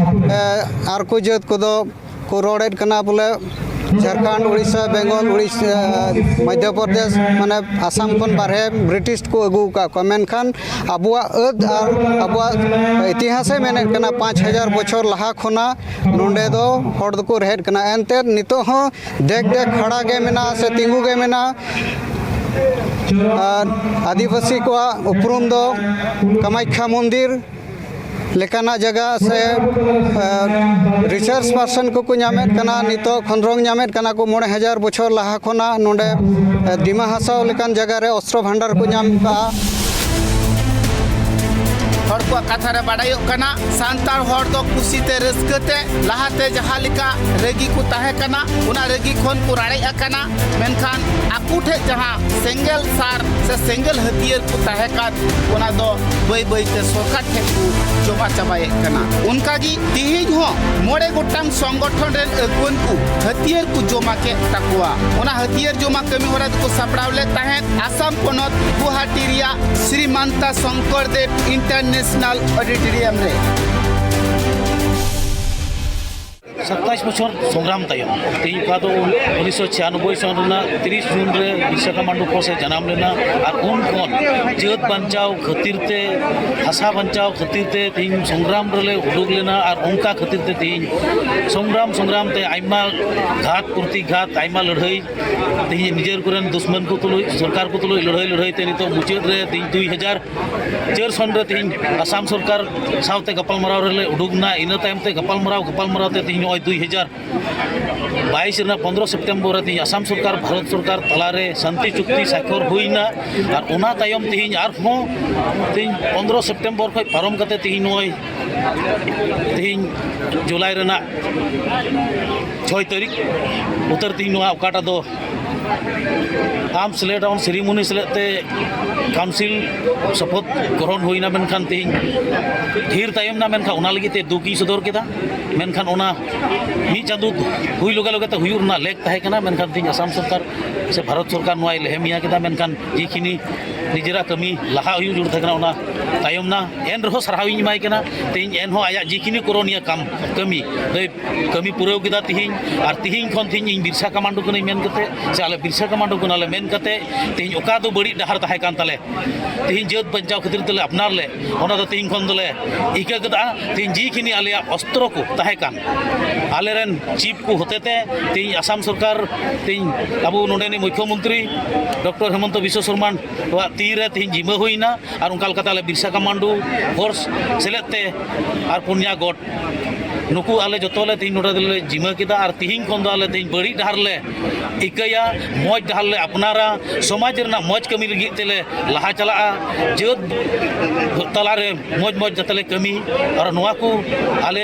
ᱮ, ᱟᱨ ᱠᱚ ᱡᱟᱹᱛ ᱠᱚᱫᱚ ᱠᱚ ᱨᱚᱲᱮᱫ ᱠᱟᱱᱟ ᱵᱚᱞᱮ ᱡᱷᱟᱲᱠᱷᱚᱸᱰ, ᱩᱲᱤᱥᱥᱟ, ᱵᱮᱝᱜᱚᱞ, ᱩᱲᱤᱥᱥᱟ, ᱢᱚᱫᱽᱫᱷᱚ ᱯᱨᱚᱫᱮᱥ, ᱢᱟᱱᱮ ᱟᱥᱟᱢ ᱠᱷᱚᱱ ᱵᱟᱨᱦᱮ ᱵᱨᱤᱴᱤᱥ ᱠᱚ ᱟᱹᱜᱩ ᱟᱠᱟᱫ ᱠᱚᱣᱟ᱾ ᱢᱮᱱᱠᱷᱟᱱ ᱟᱵᱚᱣᱟᱜ ᱟᱹᱫ ᱟᱨ ᱟᱵᱚᱣᱟᱜ ᱤᱛᱤᱦᱟᱥᱮ ᱢᱮᱱᱮᱫ ᱠᱟᱱᱟ, ᱯᱟᱸᱪ ᱦᱟᱡᱟᱨ ᱵᱚᱪᱷᱚᱨ ᱞᱟᱦᱟ ᱠᱷᱚᱱᱟᱜ ᱱᱚᱰᱮ ᱫᱚ ᱦᱚᱲ ᱫᱚᱠᱚ ᱨᱮᱦᱮᱫ ᱠᱟᱱᱟ᱾ ᱮᱱᱛᱮᱫ ᱱᱤᱛᱚᱜ ᱦᱚᱸ ᱫᱮᱠ ᱫᱮᱠ ᱠᱷᱟᱲᱟ ᱜᱮ ᱢᱮᱱᱟᱜᱼᱟ ᱥᱮ ᱛᱤᱸᱜᱩ ᱜᱮ ᱢᱮᱱᱟᱜᱼᱟ᱾ ᱟᱨ ᱟᱹᱫᱤᱵᱟᱹᱥᱤ ᱠᱚᱣᱟᱜ ᱩᱯᱨᱩᱢ ᱫᱚ ᱠᱟᱢᱟᱠᱷᱭᱟ ᱢᱚᱱᱫᱤᱨ, ᱞᱮᱠᱟᱱᱟᱜ ᱡᱟᱭᱜᱟ ᱥᱮ ᱨᱤᱥᱟᱨᱪ ᱯᱟᱨᱥᱚᱱ ᱠᱚᱠᱚ ᱧᱟᱢᱮᱫ ᱠᱟᱱᱟ, ᱱᱤᱛᱚᱜ ᱠᱷᱚᱸᱫᱽᱨᱚᱝ ᱧᱟᱢᱮᱫ ᱠᱟᱱᱟ ᱠᱚ ᱢᱚᱬᱮ ᱦᱟᱡᱟᱨ ᱵᱚᱪᱷᱚᱨ ᱞᱟᱦᱟ ᱠᱷᱚᱱᱟᱜ ᱱᱚᱰᱮ ᱫᱤᱢᱟ ᱦᱟᱥᱟᱣ ᱞᱮᱠᱟᱱ ᱡᱟᱭᱜᱟ ᱨᱮ ᱚᱥᱛᱨᱚ ᱵᱷᱟᱱᱰᱟᱨ ᱠᱚ ᱧᱟᱢ ᱠᱟᱜᱼᱟ᱾ ᱦᱚᱲ ᱠᱚᱣᱟᱜ ᱠᱟᱛᱷᱟ ᱨᱮ ᱵᱟᱰᱟᱭᱚᱜ ᱠᱟᱱᱟ, ᱥᱟᱱᱛᱟᱲ ᱦᱚᱲ ᱫᱚ ᱠᱩᱥᱤ ᱛᱮ ᱨᱟᱹᱥᱠᱟᱹ ᱛᱮ ᱞᱟᱦᱟᱛᱮ ᱡᱟᱦᱟᱸ ᱞᱮᱠᱟ ᱨᱟᱹᱜᱤ ᱠᱚ ᱛᱟᱦᱮᱸ ᱠᱟᱱᱟ, ᱚᱱᱟ ᱨᱟᱹᱜᱤ ᱠᱷᱚᱱ ᱠᱚ ᱨᱟᱲᱮᱡ ᱟᱠᱟᱱᱟ᱾ ᱢᱮᱱᱠᱷᱟᱱ ᱟᱠᱚ ᱴᱷᱮᱱ ᱡᱟᱦᱟᱸ ᱥᱮᱸᱜᱮᱞ ᱥᱟᱨ ᱥᱮ ᱥᱮᱸᱜᱮᱞ ᱦᱟᱹᱛᱭᱟᱹᱨ ᱠᱚ ᱛᱟᱦᱮᱸ ᱠᱟᱱ, ᱚᱱᱟ ᱫᱚ ᱵᱟᱹᱭ ᱵᱟᱹᱭ ᱛᱮ ᱥᱚᱨᱠᱟᱨ ᱴᱷᱮᱱ ᱠᱚ ᱡᱚᱢᱟ ᱪᱟᱵᱟᱭᱮᱫ ᱠᱟᱱᱟ᱾ ᱚᱱᱠᱟ ᱜᱮ ᱛᱤᱦᱤᱧ ᱦᱚᱸ ᱢᱚᱬᱮ ᱜᱚᱴᱟᱝ ᱥᱚᱝᱜᱚᱴᱷᱚᱱ ᱨᱮᱱ ᱟᱹᱜᱩᱣᱟᱹᱱ ᱠᱚ ᱦᱟᱹᱛᱭᱟᱹᱨ ᱠᱚ ᱡᱚᱢᱟ ᱠᱮᱫ ᱛᱟᱠᱚᱣᱟ᱾ ᱚᱱᱟ ᱦᱟᱹᱛᱭᱟᱹᱨ ᱡᱚᱢᱟ ᱠᱟᱹᱢᱤ ᱦᱚᱨᱟ ᱫᱚᱠᱚ ᱥᱟᱯᱲᱟᱣ ᱞᱮᱫ ᱛᱟᱦᱮᱸᱫ ᱟᱥᱟᱢ ᱯᱚᱱᱚᱛ ᱜᱩᱣᱟᱦᱟᱴᱤ ᱨᱮᱭᱟᱜ ᱥᱨᱤᱢᱟᱱᱛᱟ ᱥᱚᱝᱠᱚᱨ ᱫᱮᱵ ᱤᱱᱴᱟᱨᱱᱮᱥᱱᱟᱞ ᱚᱰᱤᱴᱳᱨᱤᱭᱟᱢ ᱨᱮ᱾ ᱥᱟᱛᱟᱭᱤᱥ ᱵᱚᱪᱷᱚᱨ ᱥᱚᱝᱜᱨᱟᱢ ᱛᱟᱭᱚᱢ, ᱛᱮᱦᱮᱧ ᱚᱠᱟ ᱫᱚ ᱩᱱᱤᱥᱥᱚ ᱪᱷᱤᱭᱟᱱᱚᱵᱵᱳᱭ ᱥᱚᱱ ᱨᱮᱱᱟᱜ ᱛᱤᱨᱤᱥ ᱡᱩᱱ ᱨᱮ ᱵᱤᱨᱥᱟ ᱠᱟᱢᱟᱱᱰᱩ ᱠᱚ ᱥᱮ ᱡᱟᱱᱟᱢ ᱞᱮᱱᱟ, ᱟᱨ ᱩᱱ ᱠᱷᱚᱱ ᱡᱟᱹᱛ ᱵᱟᱧᱪᱟᱣ ᱠᱷᱟᱹᱛᱤᱨ ᱛᱮ, ᱵᱷᱟᱥᱟ ᱵᱟᱧᱪᱟᱣ ᱠᱷᱟᱹᱛᱤᱨ ᱛᱮ ᱛᱮᱦᱮᱧ ᱥᱚᱝᱜᱨᱟᱢ ᱨᱮᱞᱮ ᱩᱰᱩᱠ ᱞᱮᱱᱟ, ᱟᱨ ᱚᱱᱠᱟ ᱠᱷᱟᱹᱛᱤᱨ ᱛᱮ ᱛᱮᱦᱮᱧ ᱥᱚᱝᱜᱨᱟᱢ, ᱥᱚᱝᱜᱨᱟᱢ ᱛᱮ ᱟᱭᱢᱟ ᱜᱷᱟᱛ ᱯᱨᱚᱛᱤᱜᱷᱟᱛ, ᱟᱭᱢᱟ ᱞᱟᱹᱲᱦᱟᱹᱭ, ᱛᱮᱦᱮᱧ ᱱᱤᱡᱮᱨ ᱠᱚᱨᱮᱱ ᱫᱩᱥᱢᱟᱱ ᱠᱚ ᱛᱩᱞᱩᱡ, ᱥᱚᱨᱠᱟᱨ ᱠᱚ ᱛᱩᱞᱩᱡ ᱞᱟᱹᱲᱦᱟᱹᱭ, ᱞᱟᱹᱲᱦᱟᱹᱭ ᱛᱮ ᱱᱤᱛᱚᱜ ᱢᱩᱪᱟᱹᱫ ᱨᱮ ᱛᱮᱦᱮᱧ ᱫᱩᱭ ᱦᱟᱡᱟᱨ ᱪᱟᱹᱨ ᱥᱚᱱ ᱨᱮ ᱛᱮᱦᱮᱧ ᱟᱥᱟᱢ ᱥᱚᱨᱠᱟᱨ ᱥᱟᱶᱛᱮ ᱜᱟᱯᱟᱞᱢᱟᱨᱟᱣ ᱨᱮᱞᱮ ᱩᱰᱩᱠ ᱮᱱᱟ᱾ ᱤᱱᱟᱹ ᱛᱟᱭᱚᱢ ᱛᱮ ᱜᱟᱯᱟᱞᱢᱟᱨᱟᱣ, ᱜᱟᱯᱟᱞᱢᱟᱨᱟᱣ ᱛᱮ ᱛᱮᱦᱮᱧ ᱱᱚᱜᱼᱚᱭ ᱫᱩᱭ ᱦᱟᱡᱟᱨ ᱵᱟᱭᱤᱥ ᱨᱮᱱᱟᱜ ᱯᱚᱱᱫᱽᱨᱚ ᱥᱮᱯᱴᱮᱢᱵᱚᱨ ᱨᱮ ᱛᱮᱦᱮᱧ ᱟᱥᱟᱢ ᱥᱚᱨᱠᱟᱨ ᱵᱷᱟᱨᱚᱛ ᱥᱚᱨᱠᱟᱨ ᱛᱟᱞᱟᱨᱮ ᱥᱟᱱᱛᱤ ᱪᱩᱠᱛᱤ ᱥᱟᱠᱷᱚᱨ ᱦᱩᱭᱱᱟ᱾ ᱟᱨ ᱚᱱᱟ ᱛᱟᱭᱚᱢ ᱛᱮᱦᱮᱧ ᱟᱨᱦᱚᱸ ᱛᱮᱦᱮᱧ ᱯᱚᱱᱫᱽᱨᱚ ᱥᱮᱯᱴᱮᱢᱵᱚᱨ ᱠᱷᱚᱱ ᱯᱟᱨᱚᱢ ᱠᱟᱛᱮ ᱛᱮᱦᱮᱧ ᱱᱚᱜᱼᱚᱭ ᱛᱮᱦᱮᱧ ᱡᱩᱞᱟᱭ ᱨᱮᱱᱟᱜ ᱪᱷᱚᱭ ᱛᱟᱹᱨᱤᱠᱷ ᱩᱛᱟᱹᱨ ᱛᱮᱦᱮᱧ ᱱᱚᱣᱟ ᱚᱠᱟᱴᱟᱜ ᱫᱚ ᱟᱨᱢᱥ ᱞᱮ ᱰᱟᱣᱩᱱ ᱥᱮᱨᱮᱢᱚᱱᱤ ᱥᱮᱞᱮᱫ ᱛᱮ ᱠᱟᱣᱩᱱᱥᱤᱞ ᱥᱚᱯᱚᱛ ᱜᱨᱚᱦᱚᱱ ᱦᱩᱭᱱᱟ, ᱢᱮᱱᱠᱷᱟᱱ ᱛᱮᱦᱮᱧ ᱰᱷᱮᱨ ᱛᱟᱭᱚᱢ ᱮᱱᱟ, ᱢᱮᱱᱠᱷᱟᱱ ᱚᱱᱟ ᱞᱟᱹᱜᱤᱫ ᱛᱮ ᱫᱩᱠ ᱤᱧ ᱥᱚᱫᱚᱨ ᱠᱮᱫᱟ᱾ ᱢᱮᱱᱠᱷᱟᱱ ᱚᱱᱟ ᱢᱤᱫ ᱪᱟᱸᱫᱳ ᱦᱩᱭ ᱞᱚᱜᱟ ᱞᱚᱜᱟ ᱛᱮ ᱦᱩᱭᱩᱜ ᱨᱮᱱᱟᱜ ᱞᱮᱠ ᱛᱟᱦᱮᱸ ᱠᱟᱱᱟ, ᱢᱮᱱᱠᱷᱟᱱ ᱛᱮᱦᱮᱧ ᱟᱥᱟᱢ ᱥᱚᱨᱠᱟᱨ ᱥᱮ ᱵᱷᱟᱨᱚᱛ ᱥᱚᱨᱠᱟᱨ ᱱᱚᱣᱟᱭ ᱞᱮᱦᱮᱢᱤᱭᱟ ᱠᱮᱫᱟ᱾ ᱢᱮᱱᱠᱷᱟᱱ ᱡᱮᱠᱷᱤᱱᱤ ᱱᱤᱡᱮᱨᱟᱜ ᱠᱟᱹᱢᱤ ᱞᱟᱦᱟ ᱦᱩᱭᱩᱜ ᱡᱟᱹᱨᱩᱲ ᱛᱟᱦᱮᱸ ᱠᱟᱱᱟ, ᱚᱱᱟ ᱛᱟᱭᱚᱢ ᱮᱱᱟ᱾ ᱮᱱ ᱨᱮᱦᱚᱸ ᱥᱟᱨᱦᱟᱣ ᱤᱧ ᱮᱢᱟᱭ ᱠᱟᱱᱟ᱾ ᱛᱮᱦᱮᱧ ᱮᱱᱦᱚᱸ ᱟᱭᱟᱜ ᱡᱮᱠᱷᱤᱱᱤ ᱠᱚᱨᱚᱱᱤᱭᱟ ᱠᱟᱢ, ᱠᱟᱹᱢᱤ ᱫᱚᱭ ᱠᱟᱹᱢᱤ ᱯᱩᱨᱟᱹᱣ ᱠᱮᱫᱟ ᱛᱮᱦᱮᱧ᱾ ᱟᱨ ᱛᱮᱦᱮᱧ ᱠᱷᱚᱱ ᱛᱮᱦᱮᱧ ᱤᱧ ᱵᱤᱨᱥᱟ ᱠᱟᱢᱟᱱᱰᱳ ᱠᱟᱹᱱᱟᱹᱧ ᱢᱮᱱ ᱠᱟᱛᱮ, ᱥᱮ ᱟᱞᱮ ᱵᱤᱨᱥᱟ ᱠᱟᱢᱟᱱᱰᱳ ᱠᱟᱱᱟᱞᱮ ᱢᱮᱱ ᱠᱟᱛᱮ ᱛᱮᱦᱮᱧ ᱚᱠᱟ ᱫᱚ ᱵᱟᱹᱲᱤᱡ ᱰᱟᱦᱟᱨ ᱛᱟᱦᱮᱸ ᱠᱟᱱ ᱛᱟᱞᱮ, ᱛᱮᱦᱮᱧ ᱡᱟᱹᱛ ᱵᱟᱧᱪᱟᱣ ᱠᱷᱟᱹᱛᱤᱨ ᱛᱮᱞᱮ ᱟᱯᱱᱟᱨ ᱞᱮ, ᱚᱱᱟ ᱫᱚ ᱛᱮᱦᱮᱧ ᱠᱷᱚᱱ ᱫᱚᱞᱮ ᱤᱠᱟᱹ ᱠᱮᱫᱟ᱾ ᱛᱮᱦᱮᱧ ᱡᱤ ᱠᱷᱤᱱᱤ ᱟᱞᱮᱭᱟᱜ ᱚᱥᱛᱨᱚ ᱠᱚ ᱛᱟᱦᱮᱸ ᱠᱟᱱ, ᱟᱞᱮᱨᱮᱱ ᱪᱤᱯ ᱠᱚ ᱦᱚᱛᱮᱛᱮ ᱛᱮᱦᱮᱧ ᱟᱥᱟᱢ ᱥᱚᱨᱠᱟᱨ, ᱛᱮᱦᱮᱧ ᱟᱵᱚ ᱱᱚᱰᱮᱱᱤᱡ ᱢᱩᱠᱷᱭᱚᱢᱚᱱᱛᱨᱤ ᱰᱚᱠᱴᱚᱨ ᱦᱮᱢᱚᱱᱛᱚ ᱵᱤᱥᱣᱚ ᱥᱚᱨᱢᱟ ᱠᱚᱣᱟᱜ ᱛᱤᱨᱮ ᱛᱮᱦᱮᱧ ᱡᱤᱢᱟᱹ ᱦᱩᱭᱱᱟ᱾ ᱟᱨ ᱚᱱᱠᱟ ᱞᱮᱠᱟᱛᱮ ᱟᱞᱮ ᱵᱤᱨᱥᱟ ᱠᱟᱢᱟᱱᱰᱩ ᱯᱷᱳᱨᱥ ᱥᱮᱞᱮᱫ ᱛᱮ ᱟᱨ ᱯᱩᱱᱭᱟ ᱜᱚᱴ, ᱱᱩᱠᱩ ᱟᱞᱮ ᱡᱚᱛᱚ ᱞᱮ ᱛᱮᱦᱮᱧ ᱱᱚᱰᱮ ᱫᱚᱞᱮ ᱡᱤᱢᱟᱹ ᱠᱮᱫᱟ᱾ ᱟᱨ ᱛᱮᱦᱮᱧ ᱠᱷᱚᱱ ᱫᱚ ᱟᱞᱮ ᱛᱮᱦᱮᱧ ᱵᱟᱹᱲᱤᱡ ᱰᱟᱦᱟᱨ ᱞᱮ ᱤᱠᱟᱹᱭᱟ, ᱢᱚᱡᱽ ᱰᱟᱦᱟᱨ ᱞᱮ ᱟᱯᱱᱟᱨᱟ, ᱥᱚᱢᱟᱡᱽ ᱨᱮᱱᱟᱜ ᱢᱚᱡᱽ ᱠᱟᱹᱢᱤ ᱞᱟᱹᱜᱤᱫ ᱛᱮᱞᱮ ᱞᱟᱦᱟ ᱪᱟᱞᱟᱜᱼᱟ᱾ ᱡᱟᱹᱛ ᱛᱟᱞᱟᱨᱮ ᱢᱚᱡᱽ ᱢᱚᱡᱽ ᱡᱟᱛᱮ ᱞᱮ ᱠᱟᱹᱢᱤ᱾ ᱟᱨ ᱱᱚᱣᱟ ᱠᱚ ᱟᱞᱮ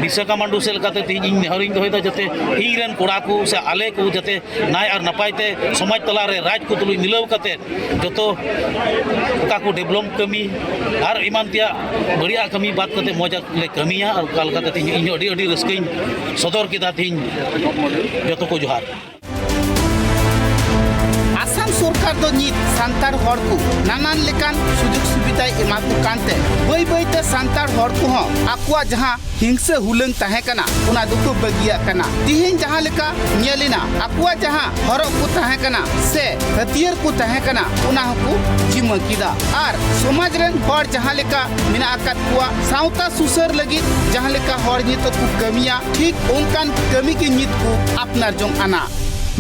ᱵᱤᱨᱥᱟ ᱠᱟᱢᱟᱱᱰᱩ ᱥᱮᱫ ᱞᱮᱠᱟᱛᱮ ᱛᱮᱦᱮᱧ ᱤᱧ ᱱᱮᱦᱚᱨᱤᱧ ᱫᱚᱦᱚᱭᱮᱫᱟ, ᱡᱟᱛᱮ ᱤᱧ ᱨᱮᱱ ᱠᱚᱲᱟ ᱠᱚ ᱥᱮ ᱟᱞᱮ ᱠᱚ ᱡᱟᱛᱮ ᱱᱟᱭ ᱟᱨ ᱱᱟᱯᱟᱭ ᱛᱮ ᱥᱚᱢᱟᱡᱽ ᱛᱟᱞᱟᱨᱮ ᱨᱟᱡᱽ ᱠᱚ ᱛᱩᱞᱩᱡ ᱢᱤᱞᱟᱹᱣ ᱠᱟᱛᱮ ᱡᱚᱛᱚ ᱚᱠᱟ ᱠᱚ ᱰᱮᱵᱷᱞᱚᱯ ᱠᱟᱹᱢᱤ ᱟᱨ ᱮᱢᱟᱱ ᱛᱮᱭᱟᱜ ᱵᱟᱹᱲᱤᱡᱟᱜ ᱠᱟᱹᱢᱤ ᱵᱟᱫ ᱠᱟᱛᱮ ᱢᱚᱡᱽ ᱞᱮ ᱠᱟᱹᱢᱤᱭᱟ᱾ ᱟᱨ ᱚᱠᱟ ᱞᱮᱠᱟᱛᱮ ᱛᱮᱦᱮᱧ ᱤᱧ ᱦᱚᱸ ᱟᱹᱰᱤ, ᱟᱹᱰᱤ ᱨᱟᱹᱥᱠᱟᱹᱧ ᱥᱚᱫᱚᱨ ᱠᱮᱫᱟ ᱛᱮᱦᱮᱧ᱾ ᱡᱚᱛᱚ ᱠᱚ ᱡᱚᱦᱟᱨ᱾ ᱟᱥᱟᱢ ᱥᱚᱨᱠᱟᱨ ᱫᱚ ᱱᱤᱛ ᱥᱟᱱᱛᱟᱲ ᱦᱚᱲ ᱠᱚ ᱱᱟᱱᱟᱱ ᱞᱮᱠᱟᱱ ᱥᱩᱡᱳᱜᱽ ᱥᱩᱵᱤᱫᱷᱟᱭ ᱮᱢᱟ ᱠᱚ ᱠᱟᱱᱛᱮ ᱵᱟᱹᱭ ᱵᱟᱹᱭ ᱛᱮ ᱥᱟᱱᱛᱟᱲ ᱦᱚᱲ ᱠᱚᱦᱚᱸ ᱟᱠᱚᱣᱟᱜ ᱡᱟᱦᱟᱸ ᱦᱤᱝᱥᱟᱹ ᱦᱩᱞᱟᱹᱝ ᱛᱟᱦᱮᱸ ᱠᱟᱱᱟ, ᱚᱱᱟ ᱫᱚᱠᱚ ᱵᱟᱹᱜᱤᱭᱟᱜ ᱠᱟᱱᱟ᱾ ᱛᱤᱦᱤᱧ ᱡᱟᱦᱟᱸ ᱞᱮᱠᱟ ᱧᱮᱞ ᱮᱱᱟ, ᱟᱠᱚᱣᱟᱜ ᱡᱟᱦᱟᱸ ᱦᱚᱨᱚᱜ ᱠᱚ ᱛᱟᱦᱮᱸ ᱠᱟᱱᱟ ᱥᱮ ᱦᱟᱹᱛᱭᱟᱹᱨ ᱠᱚ ᱛᱟᱦᱮᱸ ᱠᱟᱱᱟ, ᱚᱱᱟ ᱦᱚᱸᱠᱚ ᱡᱤᱢᱟᱹ ᱠᱮᱫᱟ᱾ ᱟᱨ ᱥᱚᱢᱟᱡᱽ ᱨᱮᱱ ᱦᱚᱲ ᱡᱟᱦᱟᱸ ᱞᱮᱠᱟ ᱢᱮᱱᱟᱜ ᱟᱠᱟᱫ ᱠᱚᱣᱟ, ᱥᱟᱶᱛᱟ ᱥᱩᱥᱟᱹᱨ ᱞᱟᱹᱜᱤᱫ ᱡᱟᱦᱟᱸ ᱞᱮᱠᱟ ᱦᱚᱲ ᱱᱤᱛᱚᱜ ᱠᱚ ᱠᱟᱹᱢᱤᱭᱟ, ᱴᱷᱤᱠ ᱚᱱᱠᱟᱱ ᱠᱟᱹᱢᱤ ᱜᱮ ᱱᱤᱛ ᱠᱚ ᱟᱯᱱᱟᱨ ᱡᱚᱝ ᱟᱱᱟ᱾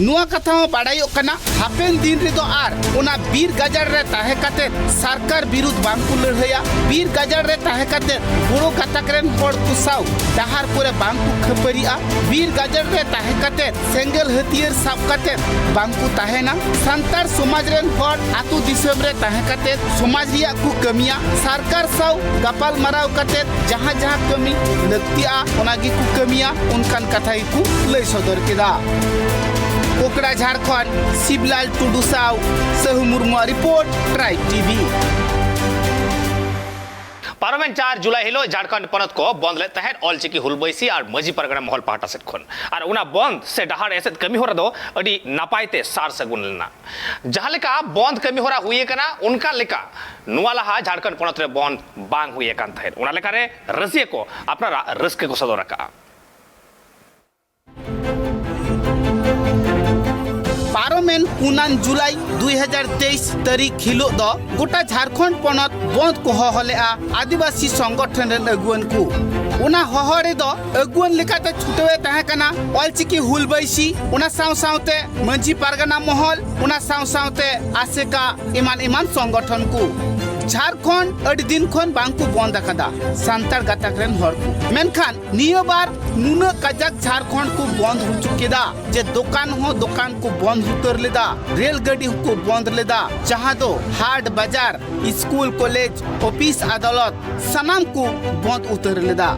ᱱᱚᱣᱟ ᱠᱟᱛᱷᱟ ᱦᱚᱸ ᱵᱟᱰᱟᱭᱚᱜ ᱠᱟᱱᱟ, ᱦᱟᱯᱮᱱ ᱫᱤᱱ ᱨᱮᱫᱚ ᱟᱨ ᱚᱱᱟ ᱵᱤᱨ ᱜᱟᱡᱟᱲ ᱨᱮ ᱛᱟᱦᱮᱸ ᱠᱟᱛᱮ ᱥᱚᱨᱠᱟᱨ ᱵᱤᱨᱩᱫᱷ ᱵᱟᱝ ᱠᱚ ᱞᱟᱹᱲᱦᱟᱹᱭᱟ, ᱵᱤᱨ ᱜᱟᱡᱟᱲ ᱨᱮ ᱛᱟᱦᱮᱸ ᱠᱟᱛᱮ ᱵᱳᱨᱳ ᱜᱟᱛᱟᱠ ᱨᱮᱱ ᱦᱚᱲ ᱠᱚ ᱥᱟᱶ ᱰᱟᱦᱟᱨ ᱠᱚᱨᱮ ᱵᱟᱝ ᱠᱚ ᱠᱷᱟᱹᱯᱟᱹᱨᱤᱜᱼᱟ, ᱵᱤᱨ ᱜᱟᱡᱟᱲ ᱨᱮ ᱛᱟᱦᱮᱸ ᱠᱟᱛᱮ ᱥᱮᱸᱜᱮᱞ ᱦᱟᱹᱛᱭᱟᱹᱨ ᱥᱟᱵ ᱠᱟᱛᱮ ᱵᱟᱝ ᱠᱚ ᱛᱟᱦᱮᱱᱟ᱾ ᱥᱟᱱᱛᱟᱲ ᱥᱚᱢᱟᱡᱽ ᱨᱮᱱ ᱦᱚᱲ ᱟᱹᱛᱩ ᱫᱤᱥᱚᱢ ᱨᱮ ᱛᱟᱦᱮᱸ ᱠᱟᱛᱮ ᱥᱚᱢᱟᱡᱽ ᱨᱮᱭᱟᱜ ᱠᱚ ᱠᱟᱹᱢᱤᱭᱟ, ᱥᱚᱨᱠᱟᱨ ᱥᱟᱶ ᱜᱟᱯᱟᱞ ᱢᱟᱨᱟᱣ ᱠᱟᱛᱮ ᱡᱟᱦᱟᱸ ᱡᱟᱦᱟᱸ ᱠᱟᱹᱢᱤ ᱞᱟᱹᱠᱛᱤᱜᱼᱟ, ᱚᱱᱟ ᱜᱮᱠᱚ ᱠᱟᱹᱢᱤᱭᱟ, ᱚᱱᱠᱟᱱ ᱠᱟᱛᱷᱟ ᱠᱚ ᱞᱟᱹᱭ ᱥᱚᱫᱚᱨ ᱠᱮᱫᱟ᱾ ᱠᱚᱠᱲᱟ ᱡᱷᱟᱲᱠᱷᱚᱸᱰ, ᱥᱤᱵᱞᱟᱞ ᱴᱩᱰᱩ ᱥᱟᱶ ᱥᱟᱹᱦᱩ ᱢᱩᱨᱢᱩᱣᱟᱜ ᱨᱤᱯᱳᱨᱴ, ᱴᱨᱟᱭᱤᱵᱽ ᱴᱤᱵᱷᱤ᱾ ᱯᱟᱨᱚᱢᱮᱱ ᱪᱟᱨ ᱡᱩᱞᱟᱭ ᱦᱤᱞᱳᱜ ᱡᱷᱟᱲᱠᱷᱚᱸᱰ ᱯᱚᱱᱚᱛ ᱠᱚ ᱵᱚᱱᱫ ᱞᱮᱫ ᱛᱟᱦᱮᱸᱫ ᱚᱞᱪᱤᱠᱤ ᱦᱩᱞ ᱵᱟᱹᱭᱥᱤ ᱟᱨ ᱢᱟᱹᱡᱷᱤ ᱯᱟᱨᱜᱟᱱᱟ ᱢᱚᱦᱚᱞ ᱯᱟᱦᱴᱟ ᱥᱮᱫ ᱠᱷᱚᱱ᱾ ᱟᱨ ᱚᱱᱟ ᱵᱚᱱᱫ ᱥᱮ ᱰᱟᱦᱟᱨ ᱮᱥᱮᱫ ᱠᱟᱹᱢᱤ ᱦᱚᱨᱟ ᱫᱚ ᱟᱹᱰᱤ ᱱᱟᱯᱟᱭ ᱛᱮ ᱥᱟᱨ ᱥᱟᱹᱜᱩᱱ ᱞᱮᱱᱟ᱾ ᱡᱟᱦᱟᱸ ᱞᱮᱠᱟ ᱵᱚᱱᱫ ᱠᱟᱹᱢᱤ ᱦᱚᱨᱟ ᱦᱩᱭ ᱟᱠᱟᱱᱟ, ᱚᱱᱠᱟ ᱞᱮᱠᱟ ᱱᱚᱣᱟ ᱞᱟᱦᱟ ᱡᱷᱟᱲᱠᱷᱚᱸᱰ ᱯᱚᱱᱚᱛ ᱨᱮ ᱵᱚᱱᱫ ᱵᱟᱝ ᱦᱩᱭ ᱟᱠᱟᱱ ᱛᱟᱦᱮᱸᱫ᱾ ᱚᱱᱟ ᱞᱮᱠᱟᱨᱮ ᱨᱟᱹᱥᱤᱭᱟᱹ ᱠᱚ ᱟᱯᱱᱟᱨᱟᱜ ᱨᱟᱹᱥᱠᱟᱹ ᱠᱚ ᱥᱚᱫᱚᱨ ᱟᱠᱟᱫᱼᱟ᱾ ᱯᱟᱨᱚᱢᱮᱱ ᱯᱩᱱᱟᱱ ᱡᱩᱞᱟᱭ ᱫᱩᱭ ᱦᱟᱡᱟᱨ ᱛᱮᱭᱤᱥ ᱛᱟᱹᱨᱤᱠᱷ ᱦᱤᱞᱳᱜ ᱫᱚ ᱜᱚᱴᱟ ᱡᱷᱟᱲᱠᱷᱚᱸᱰ ᱯᱚᱱᱚᱛ ᱵᱚᱸᱫᱽ ᱠᱚ ᱦᱚᱦᱚ ᱞᱮᱫᱼᱟ ᱟᱹᱫᱤᱵᱟᱹᱥᱤ ᱥᱚᱝᱜᱚᱴᱷᱚᱱ ᱨᱮᱱ ᱟᱹᱜᱩᱣᱟᱹᱱ ᱠᱚ᱾ ᱚᱱᱟ ᱦᱚᱦᱚ ᱨᱮᱫᱚ ᱟᱹᱜᱩᱣᱟᱹᱱ ᱞᱮᱠᱟᱛᱮ ᱪᱷᱩᱴᱟᱹᱣ ᱮ ᱛᱟᱦᱮᱸ ᱠᱟᱱᱟ ᱚᱞᱪᱤᱠᱤ ᱦᱩᱞ ᱵᱟᱹᱭᱥᱤ, ᱚᱱᱟ ᱥᱟᱶ ᱥᱟᱶᱛᱮ ᱢᱟᱹᱡᱷᱤ ᱯᱟᱨᱜᱟᱱᱟ ᱢᱚᱦᱚᱞ, ᱚᱱᱟ ᱥᱟᱶ ᱥᱟᱶᱛᱮ ᱟᱥᱮᱠᱟ, ᱮᱢᱟᱱ ᱮᱢᱟᱱ ᱥᱚᱝᱜᱚᱴᱷᱚᱱ ᱠᱚ᱾ ᱡᱷᱟᱲᱠᱷᱚᱸᱰ ᱟᱹᱰᱤ ᱫᱤᱱ ᱠᱷᱚᱱ ᱵᱟᱝ ᱠᱚ ᱵᱚᱸᱫᱽ ᱟᱠᱟᱫᱟ ᱥᱟᱱᱛᱟᱲ ᱜᱟᱛᱟᱠ ᱨᱮᱱ ᱦᱚᱲ ᱠᱚ, ᱢᱮᱱᱠᱷᱟᱱ ᱱᱤᱭᱟᱹ ᱵᱟᱨ ᱱᱩᱱᱟᱹᱜ ᱠᱟᱡᱟᱠ ᱡᱷᱟᱲᱠᱷᱚᱸᱰ ᱠᱚ ᱵᱚᱸᱫᱽ ᱦᱚᱪᱚ ᱠᱮᱫᱟ ᱡᱮ ᱫᱚᱠᱟᱱ ᱦᱚᱸ ᱫᱚᱠᱟᱱ ᱠᱚ ᱵᱚᱸᱫᱽ ᱩᱛᱟᱹᱨ ᱞᱮᱫᱟ, ᱨᱮᱞ ᱜᱟᱹᱰᱤ ᱦᱚᱸᱠᱚ ᱵᱚᱸᱫᱽ ᱞᱮᱫᱟ, ᱡᱟᱦᱟᱸ ᱫᱚ ᱦᱟᱴ ᱵᱟᱡᱟᱨ, ᱥᱠᱩᱞ, ᱠᱚᱞᱮᱡᱽ, ᱚᱯᱷᱤᱥ, ᱟᱫᱟᱞᱚᱛ ᱥᱟᱱᱟᱢ ᱠᱚ ᱵᱚᱸᱫᱽ ᱩᱛᱟᱹᱨ ᱞᱮᱫᱟ᱾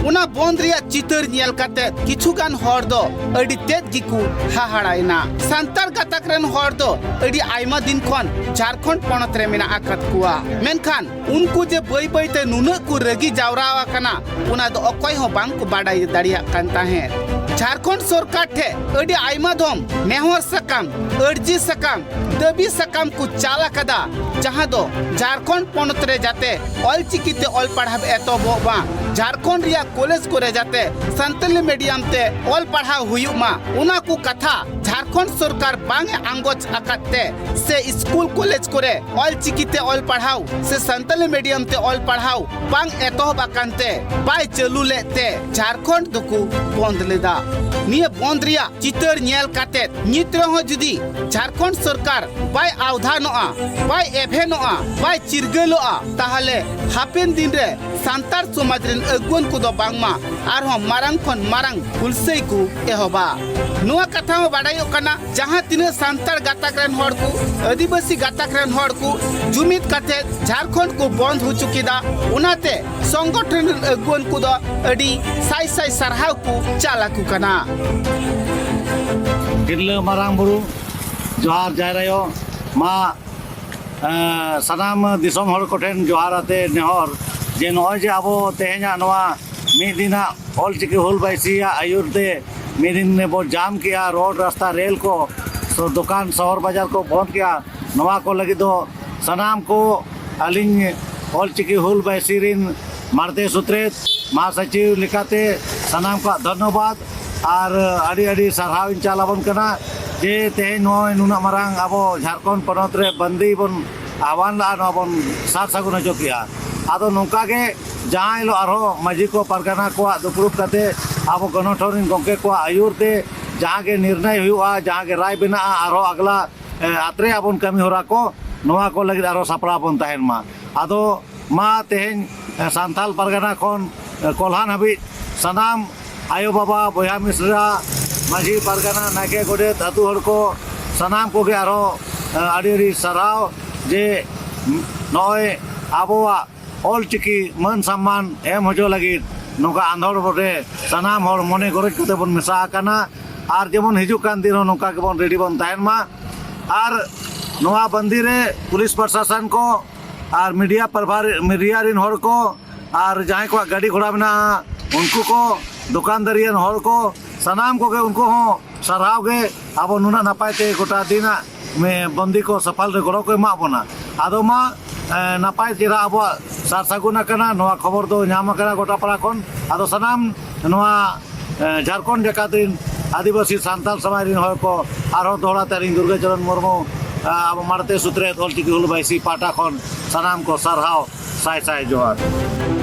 ᱚᱱᱟ ᱵᱚᱸᱫᱽ ᱨᱮᱭᱟᱜ ᱪᱤᱛᱟᱹᱨ ᱧᱮᱞ ᱠᱟᱛᱮ ᱠᱤᱪᱷᱩ ᱜᱟᱱ ᱦᱚᱲ ᱫᱚ ᱟᱹᱰᱤ ᱛᱮᱫ ᱜᱮᱠᱚ ᱦᱟᱦᱟᱲᱟᱭᱮᱱᱟ᱾ ᱥᱟᱱᱛᱟᱲ ᱜᱟᱛᱟᱠ ᱨᱮᱱ ᱦᱚᱲ ᱫᱚ ᱟᱹᱰᱤ ᱟᱭᱢᱟ ᱫᱤᱱ ᱠᱷᱚᱱ ᱡᱷᱟᱲᱠᱷᱚᱸᱰ ᱯᱚᱱᱚᱛ ᱨᱮ ᱢᱮᱱᱟᱜ ᱟᱠᱟᱫ ᱠᱚᱣᱟ, ᱢᱮᱱᱠᱷᱟᱱ ᱩᱱᱠᱩ ᱡᱮ ᱵᱟᱹᱭ ᱵᱟᱹᱭ ᱛᱮ ᱱᱩᱱᱟᱹᱜ ᱠᱚ ᱨᱟᱹᱜᱤ ᱡᱟᱣᱨᱟ ᱟᱠᱟᱱᱟ, ᱚᱱᱟ ᱫᱚ ᱚᱠᱚᱭ ᱦᱚᱸ ᱵᱟᱝ ᱠᱚ ᱵᱟᱰᱟᱭ ᱫᱟᱲᱮᱭᱟᱜ ᱠᱟᱱ ᱛᱟᱦᱮᱸᱫ᱾ ᱡᱷᱟᱲᱠᱷᱚᱸᱰ ᱥᱚᱨᱠᱟᱨ ᱴᱷᱮᱱ ᱟᱹᱰᱤ ᱟᱭᱢᱟ ᱫᱷᱚᱢ ᱱᱮᱦᱚᱨ ᱥᱟᱠᱟᱢ, ᱟᱹᱨᱡᱤ ᱥᱟᱠᱟᱢ, ᱫᱟᱹᱵᱤ ᱥᱟᱠᱟᱢ ᱠᱚ ᱪᱟᱞ ᱟᱠᱟᱫᱟ, ᱡᱟᱦᱟᱸ ᱫᱚ ᱡᱷᱟᱲᱠᱷᱚᱸᱰ ᱯᱚᱱᱚᱛ ᱨᱮ ᱡᱟᱛᱮ ᱚᱞᱪᱤᱠᱤ ᱛᱮ ᱚᱞ ᱯᱟᱲᱦᱟᱣ ᱮᱛᱚᱦᱚᱵᱚᱜ ᱢᱟ, ᱡᱷᱟᱲᱠᱷᱚᱸᱰ ᱨᱮᱭᱟᱜ ᱠᱚᱞᱮᱡᱽ ᱠᱚᱨᱮ ᱡᱟᱛᱮ ᱥᱟᱱᱛᱟᱞᱤ ᱢᱤᱰᱤᱭᱟᱢ ᱛᱮ ᱚᱞ ᱯᱟᱲᱦᱟᱣ ᱦᱩᱭᱩᱜ ᱢᱟ, ᱚᱱᱟ ᱠᱚ ᱠᱟᱛᱷᱟ ᱡᱷᱟᱲᱠᱷᱚᱸᱰ ᱥᱚᱨᱠᱟᱨ ᱵᱟᱝ ᱮ ᱟᱸᱜᱚᱪ ᱟᱠᱟᱫ ᱛᱮ ᱥᱮ ᱥᱠᱩᱞ ᱠᱚᱞᱮᱡᱽ ᱠᱚᱨᱮ ᱚᱞᱪᱤᱠᱤ ᱛᱮ ᱚᱞ ᱯᱟᱲᱦᱟᱣ ᱥᱮ ᱥᱟᱱᱛᱟᱞᱤ ᱢᱤᱰᱤᱭᱟᱢ ᱛᱮ ᱚᱞ ᱯᱟᱲᱦᱟᱣ ᱵᱟᱝ ᱮᱛᱚᱦᱚᱵ ᱟᱠᱟᱱ ᱛᱮ ᱵᱟᱭ ᱪᱟᱹᱞᱩ ᱞᱮᱫ ᱛᱮ ᱡᱷᱟᱲᱠᱷᱚᱸᱰ ᱫᱚᱠᱚ ᱵᱚᱸᱫᱽ ᱞᱮᱫᱟ᱾ ᱱᱤᱭᱟᱹ ᱵᱚᱸᱫᱽ ᱨᱮᱭᱟᱜ ᱪᱤᱛᱟᱹᱨ ᱧᱮᱞ ᱠᱟᱛᱮ ᱱᱤᱛ ᱨᱮᱦᱚᱸ ᱡᱩᱫᱤ ᱡᱷᱟᱲᱠᱷᱚᱸᱰ ᱥᱚᱨᱠᱟᱨ ᱵᱟᱭ ᱟᱣᱫᱷᱟᱱᱚᱜᱼᱟ, ᱵᱟᱭ ᱮᱵᱷᱮᱱᱚᱜᱼᱟ, ᱵᱟᱭ ᱪᱤᱨᱜᱟᱹᱞᱚᱜᱼᱟ, ᱛᱟᱦᱚᱞᱮ ᱦᱟᱯᱮᱱ ᱫᱤᱱ ᱨᱮ ᱥᱟᱱᱛᱟᱲ ᱥᱚᱢᱟᱡᱽ ᱨᱮᱱ ᱟᱹᱜᱩᱣᱟᱹᱱ ᱠᱚᱫᱚ ᱵᱟᱝᱢᱟ ᱟᱨᱦᱚᱸ ᱢᱟᱨᱟᱝ ᱠᱷᱚᱱ ᱢᱟᱨᱟᱝ ᱦᱩᱞᱥᱟᱹᱭ ᱠᱚ ᱮᱦᱚᱵᱟ᱾ ᱱᱚᱣᱟ ᱠᱟᱛᱷᱟ ᱦᱚᱸ ᱵᱟᱰᱟᱭᱚᱜ ᱠᱟᱱᱟ, ᱡᱟᱦᱟᱸ ᱛᱤᱱᱟᱹᱜ ᱥᱟᱱᱛᱟᱲ ᱜᱟᱛᱟᱠ ᱨᱮᱱ ᱦᱚᱲ ᱠᱚ, ᱟᱹᱫᱤᱵᱟᱹᱥᱤ ᱜᱟᱛᱟᱠ ᱨᱮᱱ ᱦᱚᱲ ᱠᱚ ᱡᱩᱢᱤᱫ ᱠᱟᱛᱮ ᱡᱷᱟᱲᱠᱷᱚᱸᱰ ᱠᱚ ᱵᱚᱸᱫᱽ ᱦᱚᱪᱚ ᱠᱮᱫᱟ, ᱚᱱᱟᱛᱮ ᱥᱚᱝᱜᱚᱴᱷᱚᱱ ᱨᱮᱱ ᱟᱹᱜᱩᱣᱟᱹᱱ ᱠᱚᱫᱚ ᱟᱹᱰᱤ ᱥᱟᱭ ᱥᱟᱭ ᱥᱟᱨᱦᱟᱣ ᱠᱚ ᱪᱟᱞ ᱟᱠᱚ ᱠᱟᱱᱟ᱾ ᱛᱤᱨᱞᱟᱹ ᱢᱟᱨᱟᱝ ᱵᱩᱨᱩ, ᱡᱚᱦᱟᱨ ᱡᱟᱦᱮᱨ ᱟᱭᱳ, ᱢᱟ, ᱮᱸ, ᱥᱟᱱᱟᱢ ᱫᱤᱥᱚᱢ ᱦᱚᱲ ᱠᱚᱴᱷᱮᱱ ᱡᱚᱦᱟᱨ ᱟᱛᱮ ᱱᱮᱦᱚᱨ ᱡᱮ ᱱᱚᱜᱼᱚᱭ ᱡᱮ ᱟᱵᱚ ᱛᱮᱦᱮᱧᱟᱜ ᱱᱚᱣᱟ ᱢᱤᱫ ᱫᱤᱱᱟᱜ ᱚᱞᱪᱤᱠᱤ ᱦᱩᱞ ᱵᱟᱭᱥᱤᱭᱟᱜ ᱟᱹᱭᱩᱨ ᱛᱮ ᱢᱤᱫ ᱫᱤᱱ ᱵᱚ ᱡᱟᱢ ᱠᱮᱜᱼᱟ, ᱨᱳᱰ, ᱨᱟᱥᱛᱟ, ᱨᱮᱞ ᱠᱚ, ᱥᱚ-, ᱫᱚᱠᱟᱱ, ᱥᱚᱦᱚᱨ ᱵᱟᱡᱟᱨ ᱠᱚ ᱵᱚᱱᱫ ᱠᱮᱜᱼᱟ᱾ ᱱᱚᱣᱟ ᱠᱚ ᱞᱟᱹᱜᱤᱫ ᱫᱚ ᱥᱟᱱᱟᱢ ᱠᱚ ᱟᱹᱞᱤᱧ ᱚᱞᱪᱤᱠᱤ ᱦᱩᱞ ᱵᱟᱭᱥᱤ ᱨᱤᱱ ᱢᱟᱬᱛᱮ ᱥᱩᱛᱨᱮᱛ ᱢᱟᱦᱟᱥᱚᱪᱤᱵᱽ ᱞᱮᱠᱟᱛᱮ ᱥᱟᱱᱟᱢ ᱠᱚᱣᱟᱜ ᱫᱷᱚᱱᱱᱚᱵᱟᱫᱽ ᱟᱨ ᱟᱹᱰᱤ ᱟᱹᱰᱤ ᱥᱟᱨᱦᱟᱣ ᱤᱧ ᱪᱟᱞ ᱟᱵᱚᱱ ᱠᱟᱱᱟ᱾ ᱡᱮ ᱛᱮᱦᱮᱧ ᱱᱚᱜᱼᱚᱭ ᱱᱩᱱᱟᱹᱜ ᱢᱟᱨᱟᱝ ᱟᱵᱚ ᱡᱷᱟᱲᱠᱷᱚᱸᱰ ᱯᱚᱱᱚᱛ ᱨᱮ ᱵᱟᱹᱱᱫᱤ ᱵᱚᱱ ᱟᱦᱣᱟᱱ ᱞᱟᱜᱼᱟ, ᱱᱚᱣᱟ ᱵᱚᱱ ᱥᱟᱨ ᱥᱟᱹᱜᱩᱱ ᱦᱚᱪᱚ ᱠᱮᱜᱼᱟ᱾ ᱟᱫᱚ ᱱᱚᱝᱠᱟ ᱜᱮ ᱡᱟᱦᱟᱸ ᱦᱤᱞᱳᱜ ᱟᱨᱦᱚᱸ ᱢᱟᱹᱡᱷᱤ ᱠᱚ ᱯᱟᱨᱜᱟᱱᱟ ᱠᱚᱣᱟᱜ ᱫᱩᱯᱲᱩᱵ ᱠᱟᱛᱮ ᱟᱵᱚ ᱜᱚᱱᱚᱴᱷᱚᱱ ᱨᱤᱱ ᱜᱚᱢᱠᱮ ᱠᱚᱣᱟᱜ ᱟᱹᱭᱩᱨ ᱛᱮ ᱡᱟᱦᱟᱸ ᱜᱮ ᱱᱤᱨᱱᱟᱭ ᱦᱩᱭᱩᱜᱼᱟ, ᱡᱟᱦᱟᱸ ᱜᱮ ᱨᱟᱭ ᱵᱮᱱᱟᱜᱼᱟ, ᱟᱨᱦᱚᱸ ᱟᱜᱽᱞᱟ, ᱮ, ᱟᱛᱨᱮ ᱟᱵᱚᱱ ᱠᱟᱹᱢᱤ ᱦᱚᱨᱟ ᱠᱚ, ᱱᱚᱣᱟ ᱠᱚ ᱞᱟᱹᱜᱤᱫ ᱟᱨᱦᱚᱸ ᱥᱟᱯᱲᱟᱣ ᱵᱚᱱ ᱛᱟᱦᱮᱱ ᱢᱟ᱾ ᱟᱫᱚ ᱢᱟ ᱛᱮᱦᱮᱧ, ᱮ, ᱥᱟᱱᱛᱟᱞ ᱯᱟᱨᱜᱟᱱᱟ ᱠᱷᱚᱱ, ᱮ, ᱠᱚᱞᱦᱟᱱ ᱦᱟᱹᱵᱤᱡ ᱥᱟᱱᱟᱢ ᱟᱭᱳ ᱵᱟᱵᱟ, ᱵᱚᱭᱦᱟ ᱢᱤᱥᱨᱟ, ᱢᱟᱹᱡᱷᱤ ᱯᱟᱨᱜᱟᱱᱟ, ᱱᱟᱭᱠᱮ, ᱜᱚᱰᱮᱛ, ᱟᱹᱛᱩ ᱦᱚᱲ ᱠᱚ, ᱥᱟᱱᱟᱢ ᱠᱚᱜᱮ ᱟᱨᱦᱚᱸ, ᱮ, ᱟᱹᱰᱤ ᱟᱹᱰᱤ ᱥᱟᱨᱦᱟᱣ ᱡᱮ ᱱᱚᱜᱼᱚᱭ ᱟᱵᱚᱣᱟᱜ ᱚᱞᱪᱤᱠᱤ ᱢᱟᱹᱱ ᱥᱚᱢᱢᱟᱱ ᱮᱢ ᱦᱚᱪᱚ ᱞᱟᱹᱜᱤᱫ ᱱᱚᱝᱠᱟ ᱟᱸᱫᱷᱚᱲ ᱨᱮ ᱥᱟᱱᱟᱢ ᱦᱚᱲ ᱢᱚᱱᱮ ᱜᱚᱨᱚᱡᱽ ᱠᱟᱛᱮ ᱵᱚᱱ ᱢᱮᱥᱟ ᱟᱠᱟᱱᱟ᱾ ᱟᱨ ᱡᱮᱢᱚᱱ ᱦᱤᱡᱩᱜ ᱠᱟᱱ ᱫᱤᱱ ᱦᱚᱸ ᱱᱚᱝᱠᱟ ᱜᱮᱵᱚᱱ ᱨᱮᱰᱤ ᱵᱚᱱ ᱛᱟᱦᱮᱱ ᱢᱟ᱾ ᱟᱨ ᱱᱚᱣᱟ ᱵᱟᱹᱱᱫᱤ ᱨᱮ ᱯᱩᱞᱤᱥ ᱯᱨᱚᱥᱟᱥᱚᱱ ᱠᱚ ᱟᱨ ᱢᱤᱰᱤᱭᱟ ᱯᱨᱚᱵᱷᱟᱨ-, ᱢᱤᱰᱤᱭᱟ ᱨᱤᱱ ᱦᱚᱲ ᱠᱚ ᱟᱨ ᱡᱟᱦᱟᱸᱭ ᱠᱚᱣᱟᱜ ᱜᱟᱹᱰᱤ ᱜᱷᱚᱲᱟ ᱢᱮᱱᱟᱜᱼᱟ, ᱩᱱᱠᱩ ᱠᱚ, ᱫᱚᱠᱟᱱᱫᱟᱹᱨᱤᱭᱟᱱ ᱦᱚᱲ ᱠᱚ, ᱥᱟᱱᱟᱢ ᱠᱚᱜᱮ ᱩᱱᱠᱩ ᱦᱚᱸ ᱥᱟᱨᱦᱟᱣ ᱜᱮ, ᱟᱵᱚ ᱱᱩᱱᱟᱹᱜ ᱱᱟᱯᱟᱭ ᱛᱮ ᱜᱚᱴᱟ ᱫᱤᱱᱟᱜ ᱢᱮ-, ᱵᱚᱱᱫᱤ ᱠᱚ ᱥᱟᱯᱷᱟᱞ ᱨᱮ ᱜᱚᱲᱚ ᱠᱚ ᱮᱢᱟᱜ ᱵᱚᱱᱟ᱾ ᱟᱫᱚ ᱢᱟ, ᱮ, ᱱᱟᱯᱟᱭ ᱪᱮᱦᱨᱟ ᱟᱵᱚᱣᱟᱜ ᱥᱟᱨ ᱥᱟᱹᱜᱩᱱ ᱟᱠᱟᱱᱟ, ᱱᱚᱣᱟ ᱠᱷᱚᱵᱚᱨ ᱫᱚ ᱧᱟᱢ ᱟᱠᱟᱱᱟ ᱜᱚᱴᱟ ᱯᱟᱲᱟ ᱠᱷᱚᱱ᱾ ᱟᱫᱚ ᱥᱟᱱᱟᱢ ᱱᱚᱣᱟ, ᱮ, ᱡᱷᱟᱲᱠᱷᱚᱸᱰ ᱡᱟᱠᱟᱛ ᱨᱤᱱ ᱟᱹᱫᱤᱵᱟᱹᱥᱤ ᱥᱟᱱᱛᱟᱲ ᱥᱚᱢᱟᱡᱽ ᱨᱤᱱ ᱦᱚᱲ ᱠᱚ ᱟᱨᱦᱚᱸ ᱫᱚᱦᱲᱟ ᱛᱮ ᱟᱹᱞᱤᱧ ᱫᱩᱨᱜᱟᱹ ᱪᱚᱨᱚᱱ ᱢᱩᱨᱢᱩ, ᱮ, ᱟᱵᱚ ᱢᱟᱲᱛᱮ ᱥᱩᱛᱨᱮᱛ ᱚᱞᱪᱤᱠᱤ ᱦᱩᱞ ᱵᱟᱭᱥᱤ ᱯᱟᱦᱴᱟ ᱠᱷᱚᱱ ᱥᱟᱱᱟᱢ ᱠᱚ ᱥᱟᱨᱦᱟᱣ, ᱥᱟᱭ ᱥᱟᱭ ᱡᱚᱦᱟᱨ᱾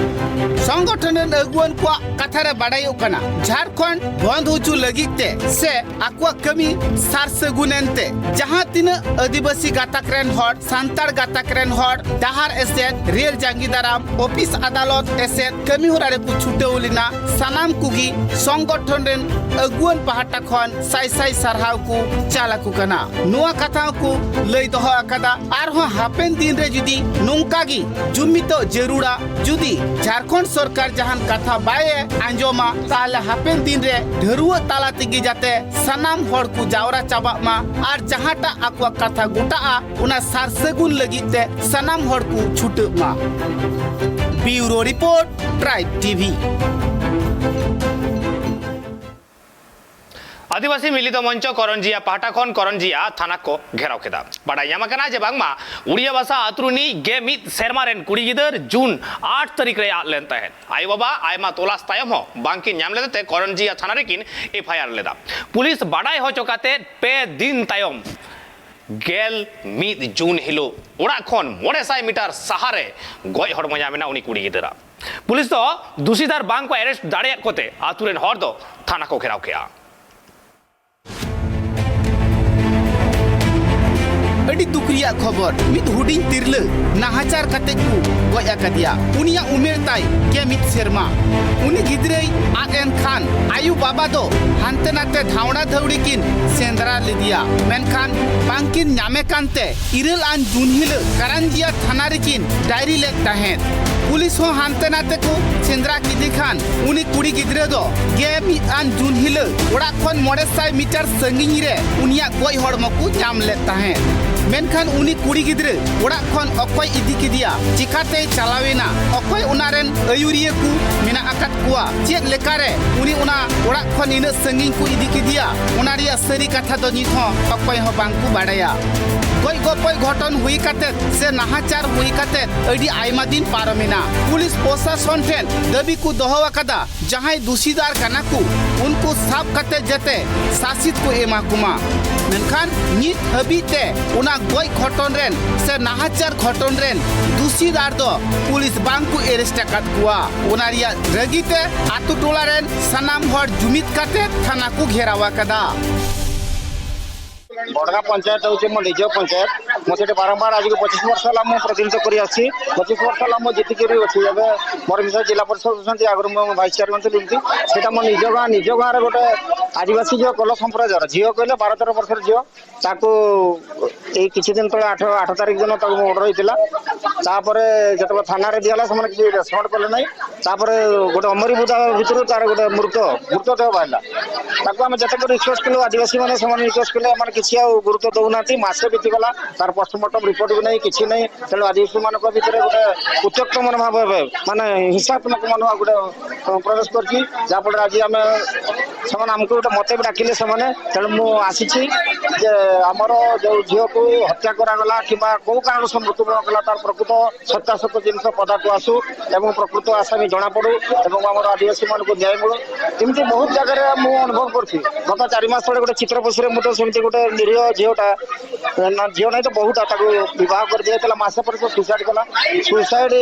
ᱥᱚᱝᱜᱚᱴᱷᱚᱱ ᱨᱮᱱ ᱟᱹᱜᱩᱣᱟᱹᱱ ᱠᱚᱣᱟᱜ ᱠᱟᱛᱷᱟ ᱨᱮ ᱵᱟᱰᱟᱭᱚᱜ ᱠᱟᱱᱟ, ᱡᱷᱟᱲᱠᱷᱚᱸᱰ ᱵᱚᱱᱫ ᱦᱚᱪᱚ ᱞᱟᱹᱜᱤᱫ ᱛᱮ ᱥᱮ ᱟᱠᱚᱣᱟᱜ ᱠᱟᱹᱢᱤ ᱥᱟᱨ ᱥᱟᱹᱜᱩᱱ ᱮᱱᱛᱮ ᱡᱟᱦᱟᱸ ᱛᱤᱱᱟᱹᱜ ᱟᱹᱫᱤᱵᱟᱹᱥᱤ ᱜᱟᱛᱟᱠ ᱨᱮᱱ ᱦᱚᱲ, ᱥᱟᱱᱛᱟᱲ ᱜᱟᱛᱟᱠ ᱨᱮᱱ ᱦᱚᱲ ᱰᱟᱦᱟᱨ ᱮᱥᱮᱫ, ᱨᱮᱞ ᱡᱟᱸᱜᱤ ᱫᱟᱨᱟᱢ, ᱚᱯᱷᱤᱥ ᱟᱫᱟᱞᱚᱛ ᱮᱥᱮᱫ ᱠᱟᱹᱢᱤ ᱦᱚᱨᱟ ᱨᱮᱠᱚ ᱪᱷᱩᱴᱟᱹᱣ ᱞᱮᱱᱟ, ᱥᱟᱱᱟᱢ ᱠᱚᱜᱮ ᱥᱚᱝᱜᱚᱴᱷᱚᱱ ᱨᱮᱱ ᱟᱹᱜᱩᱣᱟᱹᱱ ᱯᱟᱦᱴᱟ ᱠᱷᱚᱱ ᱥᱟᱭ ᱥᱟᱭ ᱥᱟᱨᱦᱟᱣ ᱠᱚ ᱪᱟᱞ ᱟᱠᱚ ᱠᱟᱱᱟ᱾ ᱱᱚᱣᱟ ᱠᱟᱛᱷᱟ ᱦᱚᱸᱠᱚ ᱞᱟᱹᱭ ᱫᱚᱦᱚ ᱟᱠᱟᱫᱟ᱾ ᱟᱨᱦᱚᱸ ᱦᱟᱯᱮᱱ ᱫᱤᱱ ᱨᱮ ᱡᱩᱫᱤ ᱱᱚᱝᱠᱟ ᱜᱮ ᱡᱩᱢᱤᱫᱚᱜ ᱡᱟᱹᱨᱩᱲᱟ, ᱡᱩᱫᱤ ᱡᱷᱟᱲᱠᱷᱚᱸᱰ ᱥᱚᱨᱠᱟᱨ ᱡᱟᱦᱟᱱ ᱠᱟᱛᱷᱟ ᱵᱟᱭ ᱟᱸᱡᱚᱢᱟ, ᱛᱟᱦᱞᱮ ᱦᱟᱯᱮᱱ ᱫᱤᱱ ᱨᱮ ᱰᱷᱟᱹᱨᱣᱟᱹᱜ ᱛᱟᱞᱟ ᱛᱮᱜᱮ ᱡᱟᱛᱮ ᱥᱟᱱᱟᱢ ᱦᱚᱲ ᱠᱚ ᱡᱟᱣᱨᱟ ᱪᱟᱵᱟᱜ ᱢᱟ ᱟᱨ ᱡᱟᱦᱟᱸᱴᱟᱜ ᱟᱠᱚᱣᱟᱜ ᱠᱟᱛᱷᱟ ᱜᱚᱴᱟᱜᱼᱟ, ᱚᱱᱟ ᱥᱟᱨ ᱥᱟᱹᱜᱩᱱ ᱞᱟᱹᱜᱤᱫ ᱛᱮ ᱥᱟᱱᱟᱢ ᱦᱚᱲ ᱠᱚ ᱪᱷᱩᱴᱟᱹᱜ ᱢᱟ᱾ ᱵᱤᱭᱩᱨᱳ ᱨᱤᱯᱳᱨᱴ, ᱴᱨᱟᱭᱤᱵᱽ ᱴᱤᱵᱷᱤ᱾ ᱟᱹᱫᱤᱵᱟᱹᱥᱤ ᱢᱤᱞᱤᱛ ᱢᱚᱧᱪᱚ ᱠᱚᱨᱚᱱᱡᱤᱭᱟ ᱯᱟᱦᱴᱟ ᱠᱷᱚᱱ ᱠᱚᱨᱚᱱᱡᱤᱭᱟ ᱛᱷᱟᱱᱟ ᱠᱚ ᱜᱷᱮᱨᱟᱣ ᱠᱮᱫᱟ᱾ ᱵᱟᱰᱟᱭ ᱧᱟᱢ ᱟᱠᱟᱱᱟ ᱡᱮ ᱵᱟᱝᱢᱟ ᱩᱲᱤᱭᱟᱵᱟᱥᱟ ᱟᱹᱛᱩ ᱨᱤᱱᱤᱡ ᱜᱮ ᱢᱤᱫ ᱥᱮᱨᱢᱟ ᱨᱮᱱ ᱠᱩᱲᱤ ᱜᱤᱫᱟᱹᱨ ᱡᱩᱱ ᱟᱴ ᱛᱟᱹᱨᱤᱠᱷ ᱨᱮ ᱟᱫ ᱞᱮᱱ ᱛᱟᱦᱮᱸᱫ᱾ ᱟᱭᱳ ᱵᱟᱵᱟ ᱟᱭᱢᱟ ᱛᱚᱞᱟᱥ ᱛᱟᱭᱚᱢ ᱦᱚᱸ ᱵᱟᱝᱠᱤᱱ ᱧᱟᱢ ᱞᱮᱫᱮ ᱛᱮ ᱠᱚᱨᱚᱱᱡᱤᱭᱟ ᱛᱷᱟᱱᱟ ᱨᱮᱠᱤᱱ ᱮᱯᱷ ᱟᱭ ᱟᱨ ᱞᱮᱫᱟ᱾ ᱯᱩᱞᱤᱥ ᱵᱟᱰᱟᱭ ᱦᱚᱪᱚ ᱠᱟᱛᱮ ᱯᱮ ᱫᱤᱱ ᱛᱟᱭᱚᱢ ᱜᱮᱞ ᱢᱤᱫ ᱡᱩᱱ ᱦᱤᱞᱳᱜ ᱚᱲᱟᱜ ᱠᱷᱚᱱ ᱢᱚᱬᱮ ᱥᱟᱭ ᱢᱤᱴᱟᱨ ᱥᱟᱦᱟᱨᱮ ᱜᱚᱡ ᱦᱚᱲᱢᱚ ᱧᱟᱢ ᱮᱱᱟ ᱩᱱᱤ ᱠᱩᱲᱤ ᱜᱤᱫᱟᱹᱨᱟᱜ᱾ ᱯᱩᱞᱤᱥ ᱫᱚ ᱫᱩᱥᱤᱫᱟᱨ ᱵᱟᱝ ᱠᱚ ᱮᱨᱮᱥᱴ ᱫᱟᱲᱮᱭᱟᱫ ᱠᱚᱛᱮ ᱟᱹᱛᱩ ᱨᱮᱱ ᱦᱚᱲ ᱫᱚ ᱛᱷᱟᱱᱟ ᱠᱚ ᱜᱷᱮᱨᱟᱣ ᱠᱮᱫᱼᱟ᱾ ᱟᱹᱰᱤ ᱫᱩᱠ ᱨᱮᱭᱟᱜ ᱠᱷᱚᱵᱚᱨ, ᱢᱤᱫ ᱦᱩᱰᱤᱧ ᱛᱤᱨᱞᱟᱹ ᱱᱟᱦᱟᱪᱟᱨ ᱠᱟᱛᱮ ᱠᱚ ᱜᱚᱡ ᱟᱠᱟᱫᱮᱭᱟ᱾ ᱩᱱᱤᱭᱟᱜ ᱩᱢᱮᱨ ᱛᱟᱭ ᱜᱮ ᱢᱤᱫ ᱥᱮᱨᱢᱟ᱾ ᱩᱱᱤ ᱜᱤᱫᱽᱨᱟᱹᱭ ᱟᱫ ᱮᱱ ᱠᱷᱟᱱ ᱟᱭᱳ ᱵᱟᱵᱟ ᱫᱚ ᱦᱟᱱᱛᱮ ᱱᱟᱛᱮ ᱫᱷᱟᱣᱲᱟ ᱫᱷᱟᱹᱣᱲᱤ ᱠᱤᱱ ᱥᱮᱸᱫᱽᱨᱟ ᱞᱮᱫᱮᱭᱟ, ᱢᱮᱱᱠᱷᱟᱱ ᱵᱟᱝᱠᱤᱱ ᱧᱟᱢᱮ ᱠᱟᱱᱛᱮ ᱤᱨᱟᱹᱞ ᱟᱱ ᱡᱩᱱ ᱦᱤᱞᱳᱜ ᱠᱟᱨᱟᱱᱡᱤᱭᱟ ᱛᱷᱟᱱᱟ ᱨᱮᱠᱤᱱ ᱰᱟᱭᱨᱤ ᱞᱮᱫ ᱛᱟᱦᱮᱸᱫ᱾ ᱯᱩᱞᱤᱥ ᱦᱚᱸ ᱦᱟᱱᱛᱮ ᱱᱟᱛᱮ ᱠᱚ ᱥᱮᱸᱫᱽᱨᱟ ᱠᱮᱫᱮ ᱠᱷᱟᱱ ᱩᱱᱤ ᱠᱩᱲᱤ ᱜᱤᱫᱽᱨᱟᱹ ᱫᱚ ᱜᱮᱞ ᱢᱤᱫ ᱟᱱ ᱡᱩᱱ ᱦᱤᱞᱳᱜ ᱚᱲᱟᱜ ᱠᱷᱚᱱ ᱢᱚᱬᱮ ᱥᱟᱭ ᱢᱤᱴᱟᱨ ᱥᱟᱺᱜᱤᱧ ᱨᱮ ᱩᱱᱤᱭᱟᱜ ᱜᱚᱡ ᱦᱚᱲᱢᱚ ᱠᱚ ᱧᱟᱢ ᱞᱮᱫ ᱛᱟᱦᱮᱸᱫ᱾ ᱢᱮᱱᱠᱷᱟᱱ ᱩᱱᱤ ᱠᱩᱲᱤ ᱜᱤᱫᱽᱨᱟᱹ ᱚᱲᱟᱜ ᱠᱷᱚᱱ ᱚᱠᱚᱭ ᱤᱫᱤ ᱠᱮᱫᱮᱭᱟ, ᱪᱤᱠᱟᱛᱮᱭ ᱪᱟᱞᱟᱣ ᱮᱱᱟ, ᱚᱠᱚᱭ ᱚᱱᱟ ᱨᱮᱱ ᱟᱹᱭᱩᱨᱤᱭᱟᱹ ᱠᱚ ᱢᱮᱱᱟᱜ ᱟᱠᱟᱫ ᱠᱚᱣᱟ, ᱪᱮᱫ ᱞᱮᱠᱟᱨᱮ ᱩᱱᱤ ᱚᱱᱟ ᱚᱲᱟᱜ ᱠᱷᱚᱱ ᱤᱱᱟᱹᱜ ᱥᱟᱺᱜᱤᱧ ᱠᱚ ᱤᱫᱤ ᱠᱮᱫᱮᱭᱟ, ᱚᱱᱟ ᱨᱮᱭᱟᱜ ᱥᱟᱹᱨᱤ ᱠᱟᱛᱷᱟ ᱫᱚ ᱱᱤᱛ ᱦᱚᱸ ᱚᱠᱚᱭ ᱦᱚᱸ ᱵᱟᱝ ᱠᱚ ᱵᱟᱲᱟᱭᱟ᱾ ᱜᱚᱡ ᱜᱚᱯᱚᱡ ᱜᱷᱚᱴᱚᱱ ᱦᱩᱭ ᱠᱟᱛᱮ ᱥᱮ ᱱᱟᱦᱟᱪᱟᱨ ᱦᱩᱭ ᱠᱟᱛᱮ ᱟᱹᱰᱤ ᱟᱭᱢᱟ ᱫᱤᱱ ᱯᱟᱨᱚᱢᱮᱱᱟ᱾ ᱯᱩᱞᱤᱥ ᱯᱨᱚᱥᱟᱥᱚᱱ ᱴᱷᱮᱱ ᱫᱟᱹᱵᱤ ᱠᱚ ᱫᱚᱦᱚ ᱟᱠᱟᱫᱟ, ᱡᱟᱦᱟᱸᱭ ᱫᱩᱥᱤᱫᱟᱨ ᱠᱟᱱᱟ ᱠᱚ, ᱩᱱᱠᱩ ᱥᱟᱵ ᱠᱟᱛᱮ ᱡᱟᱛᱮ ᱥᱟᱥᱤᱛ ᱠᱚ ᱮᱢᱟ ᱠᱚᱢᱟ᱾ ᱢᱮᱱᱠᱷᱟᱱ ᱱᱤᱛ ᱦᱟᱹᱵᱤᱡ ᱛᱮ ᱚᱱᱟ ᱜᱚᱡ ᱜᱷᱚᱴᱚᱱ ᱨᱮᱱ ᱥᱮ ᱱᱟᱦᱟᱪᱟᱨ ᱜᱷᱚᱴᱚᱱ ᱨᱮᱱ ᱫᱩᱥᱤᱫᱟᱨ ᱫᱚ ᱯᱩᱞᱤᱥ ᱵᱟᱝ ᱠᱚ ᱮᱨᱮᱥᱴ ᱟᱠᱟᱫ ᱠᱚᱣᱟ᱾ ᱚᱱᱟ ᱨᱮᱭᱟᱜ ᱨᱟᱹᱜᱤ ᱛᱮ ᱟᱛᱳ ᱴᱚᱞᱟ ᱨᱮᱱ ᱥᱟᱱᱟᱢ ᱦᱚᱲ ᱡᱩᱢᱤᱫ ᱠᱟᱛᱮ ᱛᱷᱟᱱᱟ ᱠᱚ ᱜᱷᱮᱨᱟᱣ ᱟᱠᱟᱫᱟ᱾ ବଡ଼ଗାଁ ପଞ୍ଚାୟତ ହେଉଛି ମୋ ନିଜ ପଞ୍ଚାୟତ। ମୁଁ ସେଠି ବାରମ୍ବାର ଆଜିକୁ ପଚିଶ ବର୍ଷ ହେଲା ମୁଁ ପ୍ରତିନିଧିତ୍ୱ କରି ଆସିଛି। ପଚିଶ ବର୍ଷ ହେଲା ମୁଁ ଜିତିକି ବି ଅଛି। ଏବେ ମୋର ବିଷୟ ଜିଲ୍ଲା ପରିଷଦ ଅଛନ୍ତି, ଆଗରୁ ମୁଁ ଭାଇସ୍ ଚେୟାରମ୍ୟାନ୍ ଥିଲି। ଏମିତି ସେଇଟା ମୋ ନିଜ ଗାଁ, ନିଜ ଗାଁରେ ଗୋଟେ ଆଦିବାସୀ ଝିଅ, କୋଲ ସମ୍ପ୍ରଦାୟର ଝିଅ କହିଲେ ବାର ତେର ବର୍ଷର ଝିଅ, ତାକୁ ଏଇ କିଛି ଦିନ ତଳେ ଆଠ, ଆଠ ତାରିଖ ଦିନ ତାକୁ ଅର୍ଡର ହେଇଥିଲା। ତାପରେ ଯେତେବେଳେ ଥାନାରେ ଦିଆହେଲା, ସେମାନେ କିଛି ରେସ୍ପଣ୍ଡ କଲେ ନାହିଁ। ତାପରେ ଗୋଟେ ଅମରି ବୁଦା ଭିତରୁ ତାର ଗୋଟେ ମୃତ, ମୃତ ଦେହ ବାହାରିଲା। ତାକୁ ଆମେ ଯେତେକ ରିକ୍ୱେଷ୍ଟ କଲୁ ଆଦିବାସୀମାନେ, ସେମାନେ ରିକ୍ୱେଷ୍ଟ କଲେ, ଏମାନେ କିଛି ଆଉ ଗୁରୁତ୍ୱ ଦଉନାହାନ୍ତି। ମାସେ ବିତିଗଲା, ତାର ପୋଷ୍ଟମର୍ଟମ ରିପୋର୍ଟ ବି ନାହିଁ, କିଛି ନାହିଁ। ତେଣୁ ଆଦିବାସୀମାନଙ୍କ ଭିତରେ ଗୋଟେ ଉତ୍ତ୍ୟକ୍ତ ମନୋଭାବ ଏବେ, ମାନେ ହିଂସାତ୍ମକ ମନୋଭାବ ଗୋଟେ ପ୍ରବେଶ କରିଛି, ଯାହାଫଳରେ ଆଜି ଆମେ, ସେମାନେ ଆମକୁ ଗୋଟେ ମତେ ବି ଡାକିଲେ ସେମାନେ, ତେଣୁ ମୁଁ ଆସିଛି ଯେ ଆମର ଯୋଉ ଝିଅକୁ ହତ୍ୟା କରାଗଲା କିମ୍ବା କୋଉ କାରଣରୁ ମୃତ୍ୟୁ କଲା, ତାର ପ୍ରକୃତ ସତ୍ୟାସତ୍ୟ ଜିନିଷ ପଦାକୁ ଆସୁ ଏବଂ ପ୍ରକୃତ ଆସାମୀ ଜଣାପଡ଼ୁ ଏବଂ ଆମର ଆଦିବାସୀମାନଙ୍କୁ ନ୍ୟାୟ ମିଳୁ। ଏମିତି ବହୁତ ଜାଗାରେ ମୁଁ ଅନୁଭବ କରୁଛି। ଗତ ଚାରି ମାସ ତଳେ ଗୋଟେ ଚିତ୍ରପୋଷୀରେ ମଧ୍ୟ ସେମିତି ଗୋଟେ ନିରୀହ ଝିଅଟା, ନା, ଝିଅ ନାହିଁ ତ, ବୋହୂଟା, ତାକୁ ବିବାହ କରି ଦିଆଯାଇଥିଲା, ମାସେ ପରେ ସେ ସୁଇସାଇଡ୍ କଲା। ସୁଇସାଇଡ୍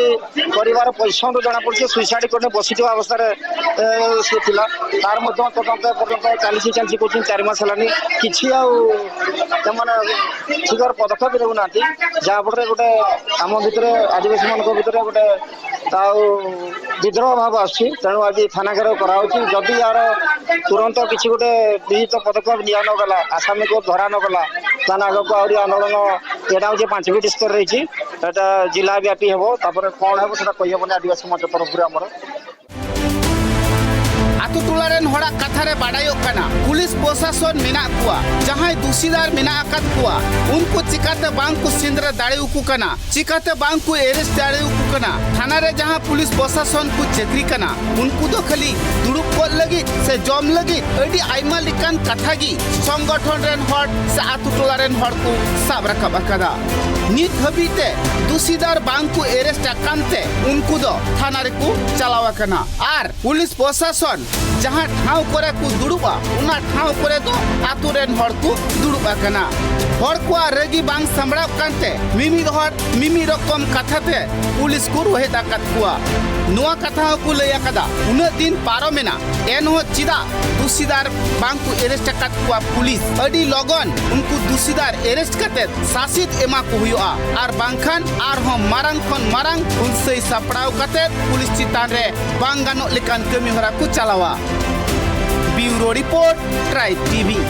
କରିବାର ପୋଜିସନରୁ ଜଣାପଡ଼ୁଛି, ସୁଇସାଇଡ୍ କରି ବସିଥିବା ଅବସ୍ଥାରେ, ଏ, ସେ ଥିଲା। ତାର ମଧ୍ୟ ତଦନ୍ତ ଏପର୍ଯ୍ୟନ୍ତ ଚାଲିଛି, ଚାଲିଛି କହୁଛନ୍ତି, ଚାରି ମାସ ହେଲାନି, କିଛି ଆଉ ସେମାନେ ଠିକ୍ ପଦକ୍ଷେପ ନେଉନାହାନ୍ତି। ଯାହାଫଳରେ ଗୋଟେ ଆମ ଭିତରେ, ଆଦିବାସୀମାନଙ୍କ ଭିତରେ ଗୋଟେ ଆଉ ବିଦ୍ରୋହ ଭାବ ଆସୁଛି। ତେଣୁ ଆଜି ଥାନା ଘେରାଉ କରାହଉଛି। ଯଦି ୟାର ତୁରନ୍ତ କିଛି ଗୋଟେ ବିହିତ ପଦକ୍ଷେପ ନିଆ ନ ଗଲା, ଆସାମୀକୁ ଧରା ନ ଗଲା, ତାହେଲେ ଆଗକୁ ଆହୁରି ଆନ୍ଦୋଳନ, ଏଇଟା ହଉଛି ପାଞ୍ଚ ଫିଟ୍ ସ୍ତର ରହିଛି, ଏଇଟା ଜିଲ୍ଲା ବ୍ୟାପୀ ହେବ। ତାପରେ କ'ଣ ହେବ ସେଟା କହିହେବନି ଆଦିବାସୀ ମଞ୍ଚ ତରଫରୁ ଆମର। ᱟᱛᱳ ᱴᱚᱞᱟ ᱨᱮᱱ ᱦᱚᱲᱟᱜ ᱠᱟᱛᱷᱟ ᱨᱮ ᱵᱟᱰᱟᱭᱚᱜ ᱠᱟᱱᱟ, ᱯᱩᱞᱤᱥ ᱯᱨᱚᱥᱟᱥᱚᱱ ᱢᱮᱱᱟᱜ ᱠᱚᱣᱟ, ᱡᱟᱦᱟᱸᱭ ᱫᱩᱥᱤᱫᱟᱨ ᱢᱮᱱᱟᱜ ᱟᱠᱟᱫ ᱠᱚᱣᱟ, ᱩᱱᱠᱩ ᱪᱤᱠᱟᱛᱮ ᱵᱟᱝ ᱠᱚ ᱥᱮᱸᱫᱽᱨᱟ ᱫᱟᱲᱮᱭᱟᱠᱚ ᱠᱟᱱᱟ, ᱪᱤᱠᱟᱛᱮ ᱵᱟᱝ ᱠᱚ ᱮᱨᱮᱥᱴ ᱫᱟᱲᱮᱭᱟᱠᱚ ᱠᱟᱱᱟ᱾ ᱛᱷᱟᱱᱟ ᱨᱮ ᱡᱟᱦᱟᱸ ᱯᱩᱞᱤᱥ ᱯᱨᱚᱥᱟᱥᱚᱱ ᱠᱚ ᱪᱟᱹᱠᱨᱤ ᱠᱟᱱᱟ, ᱩᱱᱠᱩ ᱫᱚ ᱠᱷᱟᱹᱞᱤ ᱫᱩᱲᱩᱵ ᱠᱚᱜ ᱞᱟᱹᱜᱤᱫ ᱥᱮ ᱡᱚᱢ ᱞᱟᱹᱜᱤᱫ ᱟᱹᱰᱤ ᱟᱭᱢᱟ ᱞᱮᱠᱟᱱ ᱠᱟᱛᱷᱟ ᱜᱮ ᱥᱚᱝᱜᱚᱴᱷᱚᱱ ᱨᱮᱱ ᱦᱚᱲ ᱥᱮ ᱟᱛᱳ ᱴᱚᱞᱟ ᱨᱮᱱ ᱦᱚᱲ ᱠᱚ ᱥᱟᱵ ᱨᱟᱠᱟᱵ ᱟᱠᱟᱫᱟ᱾ ᱱᱤᱛ ᱦᱟᱹᱵᱤᱡ ᱛᱮ ᱫᱩᱥᱤᱫᱟᱨ ᱵᱟᱝ ᱠᱚ ᱮᱨᱮᱥᱴ ᱟᱠᱟᱱ ᱛᱮ ᱩᱱᱠᱩ ᱫᱚ ᱛᱷᱟᱱᱟ ᱨᱮᱠᱚ ᱪᱟᱞᱟᱣ ᱟᱠᱟᱱᱟ᱾ ᱟᱨ ᱯᱩᱞᱤᱥ ᱯᱨᱚᱥᱟᱥᱚᱱ ᱡᱟᱦᱟᱸ ᱴᱷᱟᱶ ᱠᱚᱨᱮ ᱠᱚ ᱫᱩᱲᱩᱵᱼᱟ, ᱚᱱᱟ ᱴᱷᱟᱶ ᱠᱚᱨᱮ ᱫᱚ ᱟᱛᱳ ᱨᱮᱱ ᱦᱚᱲ ᱠᱚ ᱫᱩᱲᱩᱵ ᱟᱠᱟᱱᱟ᱾ ᱦᱚᱲ ᱠᱚᱣᱟᱜ ᱨᱟᱹᱜᱤ ᱵᱟᱝ ᱥᱟᱢᱵᱲᱟᱣ ᱠᱟᱱᱛᱮ ᱢᱤᱢᱤᱫ ᱦᱚᱲ ᱢᱤᱢᱤᱫ ᱨᱚᱠᱚᱢ ᱠᱟᱛᱷᱟ ᱛᱮ ᱯᱩᱞᱤᱥ ᱠᱚ ᱨᱚᱦᱮᱫ ᱟᱠᱟᱫ ᱠᱚᱣᱟ᱾ ᱱᱚᱣᱟ ᱠᱟᱛᱷᱟ ᱦᱚᱸᱠᱚ ᱞᱟᱹᱭ ᱟᱠᱟᱫᱟ, ᱩᱱᱟᱹᱜ ᱫᱤᱱ ᱯᱟᱨᱚᱢᱮᱱᱟ, ᱮᱱᱦᱚᱸ ᱪᱮᱫᱟᱜ ᱫᱩᱥᱤᱫᱟᱨ ᱵᱟᱝ ᱠᱚ ᱮᱨᱮᱥᱴ ᱟᱠᱟᱫ ᱠᱚᱣᱟ ᱯᱩᱞᱤᱥ? ᱟᱹᱰᱤ ᱞᱚᱜᱚᱱ ᱩᱱᱠᱩ ᱫᱩᱥᱤᱫᱟᱨ ᱮᱨᱮᱥᱴ ᱠᱟᱛᱮ ᱥᱟᱥᱤᱛ ᱮᱢᱟ ᱠᱚ ᱦᱩᱭᱩᱜᱼᱟ, ᱟᱨ ᱵᱟᱝᱠᱷᱟᱱ ᱟᱨᱦᱚᱸ ᱢᱟᱨᱟᱝ ᱠᱷᱚᱱ ᱢᱟᱨᱟᱝ ᱦᱩᱞᱥᱟᱹᱭ ᱥᱟᱯᱲᱟᱣ ᱠᱟᱛᱮ ᱯᱩᱞᱤᱥ ᱪᱮᱛᱟᱱ ᱨᱮ ᱵᱟᱝ ᱜᱟᱱᱚᱜ ᱞᱮᱠᱟᱱ ᱠᱟᱹᱢᱤ ᱦᱚᱨᱟ ᱠᱚ ᱪᱟᱞᱟᱣᱟ᱾ ᱵᱤᱭᱩᱨᱳ ᱨᱤᱯᱳᱨᱴ, ᱴᱨᱟᱭᱤᱵᱽ ᱴᱤᱵᱷᱤ᱾